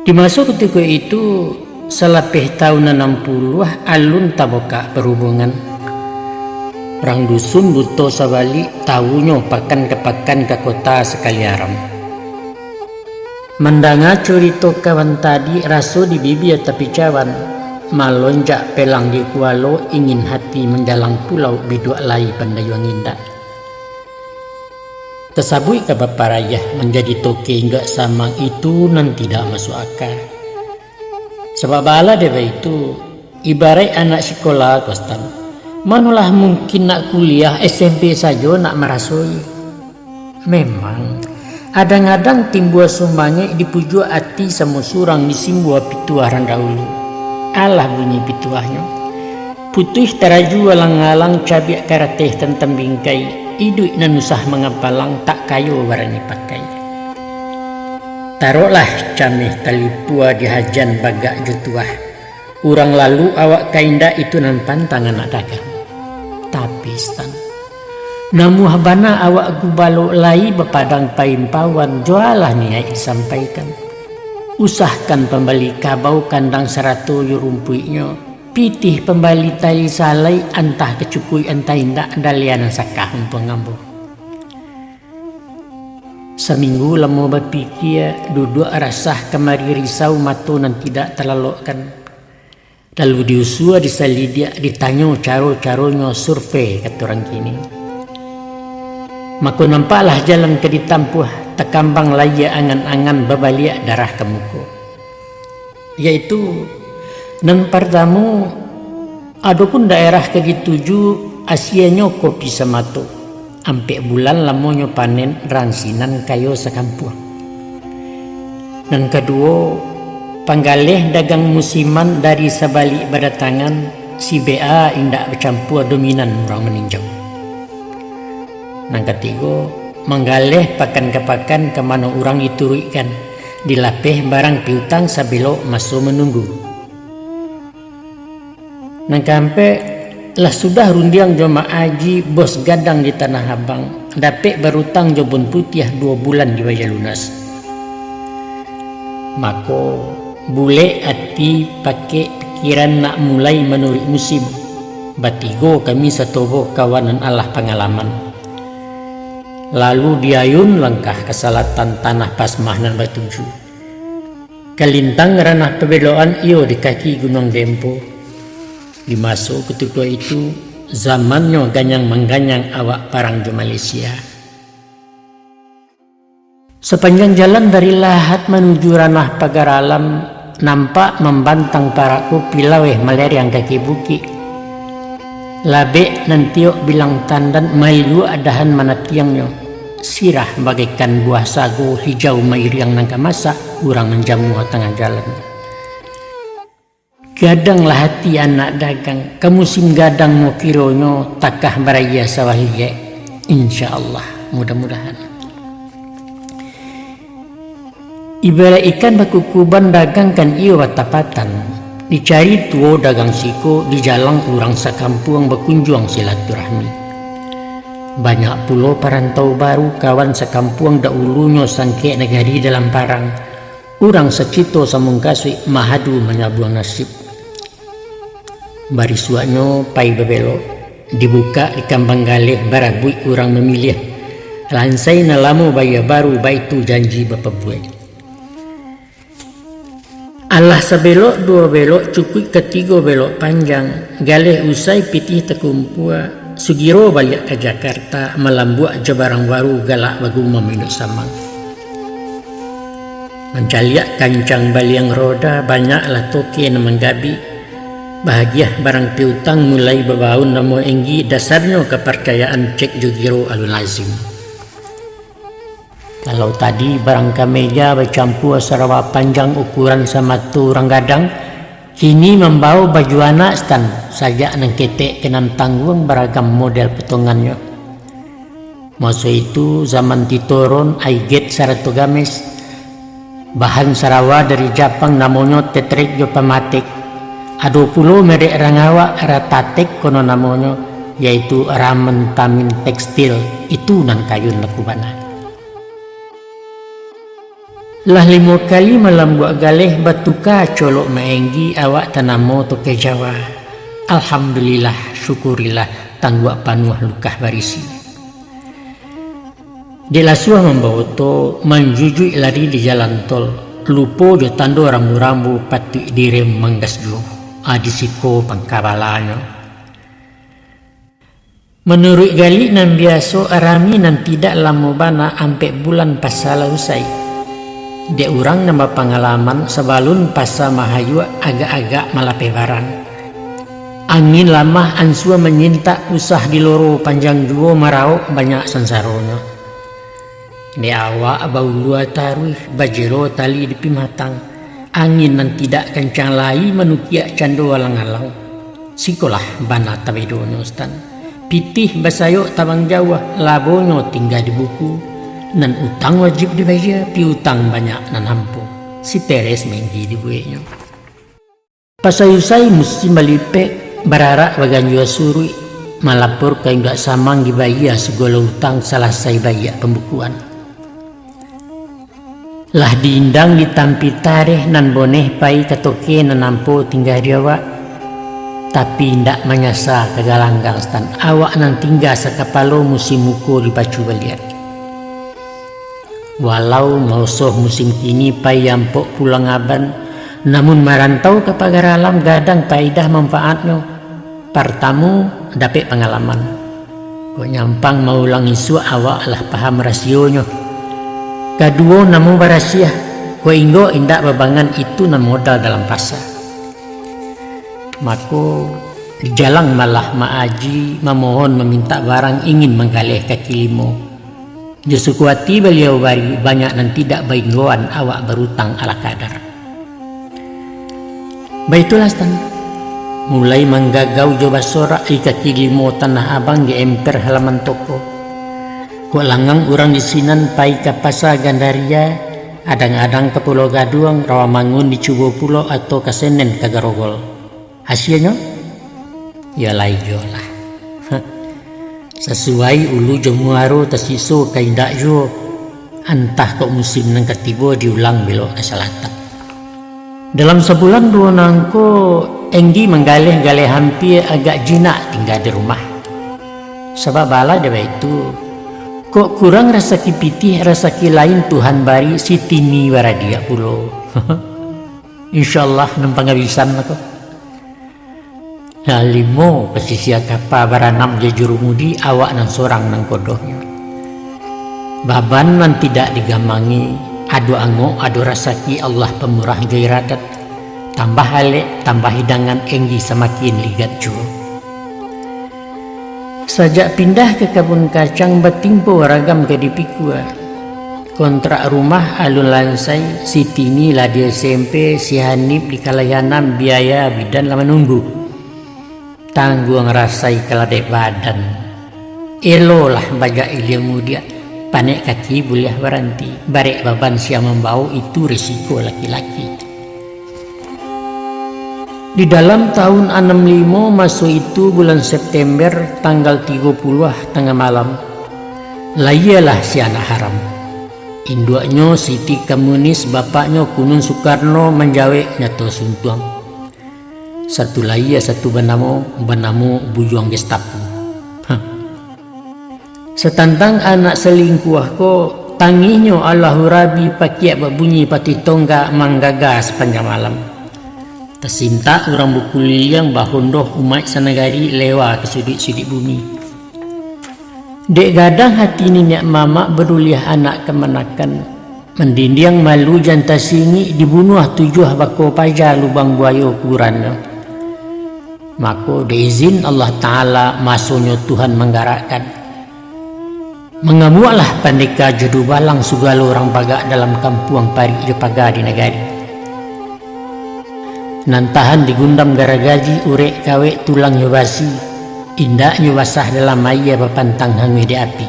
Di maso kutiko itu, salapeh taun anam puluah alun tabukak parhubungan. Urang dusun buto sabalik, tawunyo pakan ka pakan ka kota sakali aram. Mandanga curito kawan tadi, raso di bibia tapi cawan, malonjak pelang di kualo, ingin hati manjalang pulau, biduak lai pandayuang indak. Tasabuik ka baparayah, manjadi toke indak samang, itu nan tidak masuak aka. Sabab baalah dek baitu, ibaraik anak sikola ko, Stan. Manolah mungkin nak kuliah, S M P sajo nak marasoi. Memang, adang-adang timbua sumangek, dipujuak ati samo surang, disimbua pituah rang dahulu. Alah bunyi pituahnyo. Putuih taraju alang-alang, cabiak karateh tantang bingkai, iduik nan usah mangapalang, tak kayo barani pakai. Taroklah cameh talipua, dihajan bagak jo tuah. Urang lalu awak ka indak, itu nan pantang anak dagang. Tapi, Stan, namuah bana awak gubalok, lai bapadang paimbauan, jualah niaik disampaikan. Usahkan pambali kabau, kandang sarato jo rumpuiknyo, pitih pambali tali salai, antah ka cukuik antah indak, daliah nan sakah untuang ambo. Saminggu lamo bapikia, duduak rasah kamari risau, mato nan tidak talalokkan. Lalu diusua, disalidiak, ditanyo caro-caronyo, survei kato urang kini. Mako nampaklah jalan ka ditampuah, takambang layia angan-angan, babaliak darah ka muko. Yaitu, nan partamo, adopun daerah ka dituju, asianyo kopi samato. Ampek bulan lamonyo panen, rang sinan kayo sakampuang. Nan kaduo, panggaleh dagang musiman, dari sabalik badatangan, si B A indak bacampua, dominan urang maninjau. Nan katigo, manggaleh pakan ka pakan, ka mano urang dituruikkan, dilapeh barang piutang, sabelok maso manunggu. Nan kaampek, lah sudah rundiang jo Mak Aji, bos gadang di Tanah Abang, dapek barutang jo Bon Putiah, duo bulan dibayia lunas. Mako, bulek ati, pakek pikiran, nak mulai manuruik musim. Batigo kami satoboh kawan, nan alah pangalaman. Lalu diayun langkah ka salatan, tanah Pasmah nan batuju. Kalintang ranah pabelokan, iyo di kaki Gunuang Dempo. Di maso kutiko itu, zamannyo ganyang-mangganyang awak parang jo Malaysia. Sapanjang jalan dari Lahat manuju Ranah Pagar Alam, nampak mambantang parak kopi, laweh malereang kaki bukik. Labek nan tiok bilang tandan, mailuak dahan manatiangnyo, sirah bagaikan buah sago, hijau mairiang nan ka masak, urang manjamua tangah jalan. Gadanglah ati anak dagang, ka musim gadang mo kironyo, takah barayia sawah liek, insya Allah, mudah-mudahan. Ibaraik ikan bakukuban, dagang kan iyo batapatan, dicari tuo dagang siko, dijalang urang sakampuang, bakunjuang silaturahmi. Banyak pulo parantau baru, kawan sakampuang, daulunyo sangkek nagari dalam parang, urang sacito samungkasuik, mahadu manyabuang nasib. Barisuaknyo pai babelok, dibukak dikambang galeh, barabuik urang mamiliah. Lansai nan lamo bayia baru, baitu janji bapabuek. Alah sabelok duo belok, cukuik katigo belok panjang, galeh usai pitih takumpua, sugiro baliak ka Jakarta, malambuak jo barang baru, galak bagumam induak samang. Mancaliak kancang baliang roda, banyaklah toke nan manggabik. Bahagiah barang piutang, mulai babaun namo enggi, dasarnyo kaparcayaan, cek jo giro alun lazim. Kalau tadi barang kameja bacampua sarawa panjang ukuran samato urang gadang, kini mambao baju anak stan, sajak nan ketek ka nan tangguang, baragam model potongannyo. Maso itu zaman Titoron, Aiget sarato Games. Bahan sarawa dari Japang, namonyo tetrek jo pamatek. Ado pulo merek rang awak, Ratatek kono namonyo, yaitu Ramen Tamin Tekstil, itu nan kayun laku bana. Lah limo kali malambuak galeh, batuka colok maenggi, awak tanamo toke Jawa. Alhamdulillah, syukurilah, tangguak panuah lukah barisi. Dek lasuah mambaoto, manjujuik lari di jalan tol, lupo jo tando rambu-rambu, patuik direm manggas juo. A di siko pangkabalanyo. Manuruik galik nan biaso, rami nan tidak lamo bana, ampek bulan pasa lah usai. Dek urang nan bapangalaman, sabalun pasa mahayuak, agak-agak malapeh barang. Angin lamah ansua manyintak, usah diloro panjang juo, maraok banyak sansaronyo. Dek awak baulua taruih, bajelo tali di pimatang. Angin nan tidak kancang lai, manukiak cando alang-alang. Sikolah bana tabedonyo, Stan. Pitih basayok tabang jauah, labonyo tingga di buku. Nan utang wajib dibayia, piutang banyak nan ampo. Siteres menggi dibueknyo. Pasai usai musim balipek, bararak baganjua suruik, malapor ka induak samang dibayia sagalo utang, salasai baiak pambukuan. Lah diindang ditampi tareh, nan boneh pai ka toke, nan ampo tingga di awak. Tapi indak manyasa ka galanggang, Stan, awak nan tingga sakapalo, musim muko dipacu baliak. Walau maosoh musim kini pai ampok pulang aban, namun marantau ka pagar alam gadang paedah manfaatnyo. Partamo, dapek pangalaman. Kok nyampang maulang isuak, awak lah paham rasionyo. Kaduo, namo barasiah. Kok inggok indak babangan, itu nan modal dalam pasa. Mako, dijalang malah Mak Aji mamohon mamintak barang, ingin manggaleh kaki limo. Jo suko ati baliau bari, banyak nan tidak bainggoan, awak barutang ala kadar. Baitulah, Stan. Mulai manggagau jo basorak, di kaki limo Tanah Abang, di emper halaman toko. Kok langang urang di sinan pai ka Pasa Gandaria, adang-adang ka Pulau Gaduang, Rawamangun dicubo pulo, atau ka Senen ka Garogol. Hasianyo? Yo lai juo lah. Sasuai ulu jo muaro, tasiso ka indak juo. Antah kok musim nan ka tibo diulang belok ka salatang. Dalam sabulan duo nangko, Enggi manggaleh-galeh hampia, agak jinak tingga di rumah. Sabab bala dek baitu, kok kurang rasaki pitih, rasaki lain Tuhan bari, Siti ni baradiak pulo. Insya Allah, nan pangabisan lah ko. Nan limo, pasisia kapa baranam jo jurumudi, awak nan sorang nan kodohnyo. Baban nan tidak digamangi, ado angok, ado rasaki, Allah pamurah jo iradat. Tambah alek, tambah hidangan, Enggi samakin ligat juo. Sajak pindah ka kabun kacang, batimpo ragam ka dipikua. Kontrak rumah alun lansai, Siti ni lah di S M P, si Hanif di kalahianan, biaya bidan lah manunggu. Tangguang rasai kaladek badan. Elolah bajak ilia mudiak, panek kaki buliah baranti, barek baban sia mambao, itu resiko laki-laki. Di dalam tahun anam limo, maso itu bulan September, tanggal tigo puluah tangah malam, layialah si anak haram. Induaknyo Siti Komunis, bapaknyo Kunun Sukarno manjawek nyato suntuang. Satu layia, satu banamo, banamo Bujuang Gestapo. Hah. Satantang anak salingkuah ko, tangihnyo Allahu Rabi pakiak babunyi patih tonggak manggaga sapanjang malam. Tasintak urang bakuliliang bahondoh umaik sanagari lewa ka suduik-suduik bumi. Dek gadang hati niniak mamak baruliah anak kamanakan, mandindiang malu jan tasingik dibunuah tujuah bako paja lubang buayo kuburannyo. Mako, dek izin Allah Ta'ala, masonyo Tuhan manggarakkan. Mangamuaklah pandeka jo dubalang sagalo urang bagak dalam kampuang parik jo paga di nagari. Nan tahan digundam garagaji, urek kawek tulangnyo basi, indaknyo basah dalam aia bapantang hanguih dek api.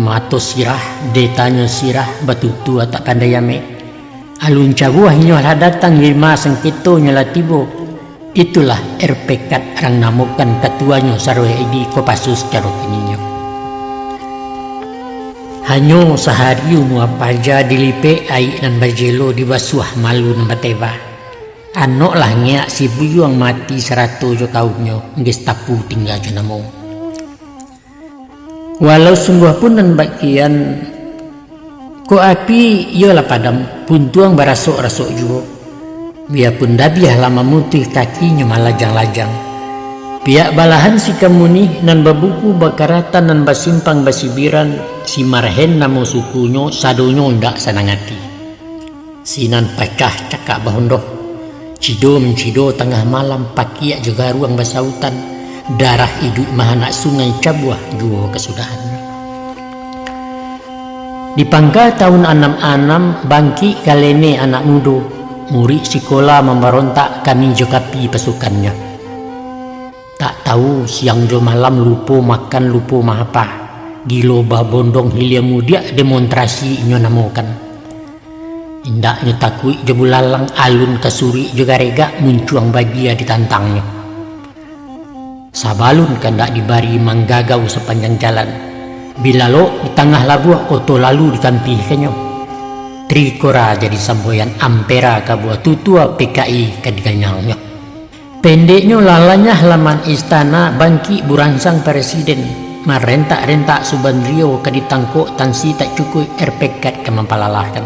Mato sirah, detanyo sirah, batutua tak pandai amek. Alun cabuah inyo lah datang, irma sangketonyo lah tibo. Itulah R P kat rang namokan katuanyo Sarweh Edi Kopassus caro kininyo. H Hanyo sahari umua paja dilipek aik nan bajelo dibasuah malu nan bateba. Anok lah ngeak si buyuang mati sarato jo kaumnyo, Gestapo tingga jo namo. Walau sungguah pun nan bakian, kok api iyo lah padam, puntuang barasok-rasok juo. Biapun dabiah lah mamutuih kakinyo malajang-lajang. Piak balahan si kamunih nan babuku bakaratan nan basimpang basibiran, si Marhen namo sukunyo, sadonyo indak sanang ati. Sinan pacah cakak bahondoh. Cido mancido tangah malam, pakiak jo garuang basautan, darah iduik mahanak sungai cabuah juo kasudahannyo. Di pangka tahun anam anam, bangkik kalene anak mudo, murik sikola mambarontak kami jo kapi pasukannyo. Tak tahu siang jo malam lupo makan lupo mahapa, gilo babondong hilia mudiak demonstrasi inyo namokan. Indaknyo takuik jo bulalang, alun ka suruik jo garegak, muncuang bagia ditantangnyo. Sabalun kandak dibari manggagau sapanjang jalan, bilalok di tangah labuah oto lalu ditampihkannyo. Trikora jadi samboyan, ampera ka buah tutua, P K I ka diganyangnyo. Pendeknyo, lalanyah laman istana, bangkik buransang presiden, marentak-rentak subanrio ka ditangkok, tansi tak cukuik, air pekat ka mampalalahkan.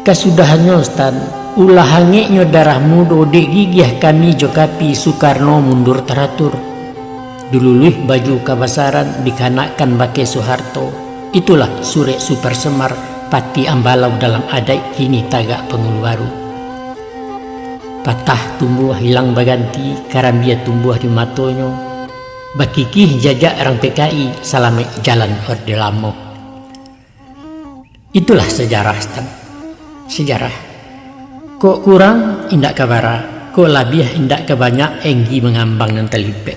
Kasudahannyo, Stan, ulah angeknyo darah mudo, dek gigiah kami jo kapi, Sukarno mundur taratur. Diluluih baju kabasaran, dikanakkan bakeh Soeharto. Itulah surek Super Semar, pati ambalau dalam adaik, kini tagak pangulu baru. Patah tumbuah hilang baganti, karambia tumbuah di matonyo. Bakikih jajak rang P K I, salamaik jalan Orde Lamo. Itulah sejarah, Stan. Sejarah. Kok kurang, indak ka bara. Kok labiah, indak ka banyak, enggi mangambang nan talipek.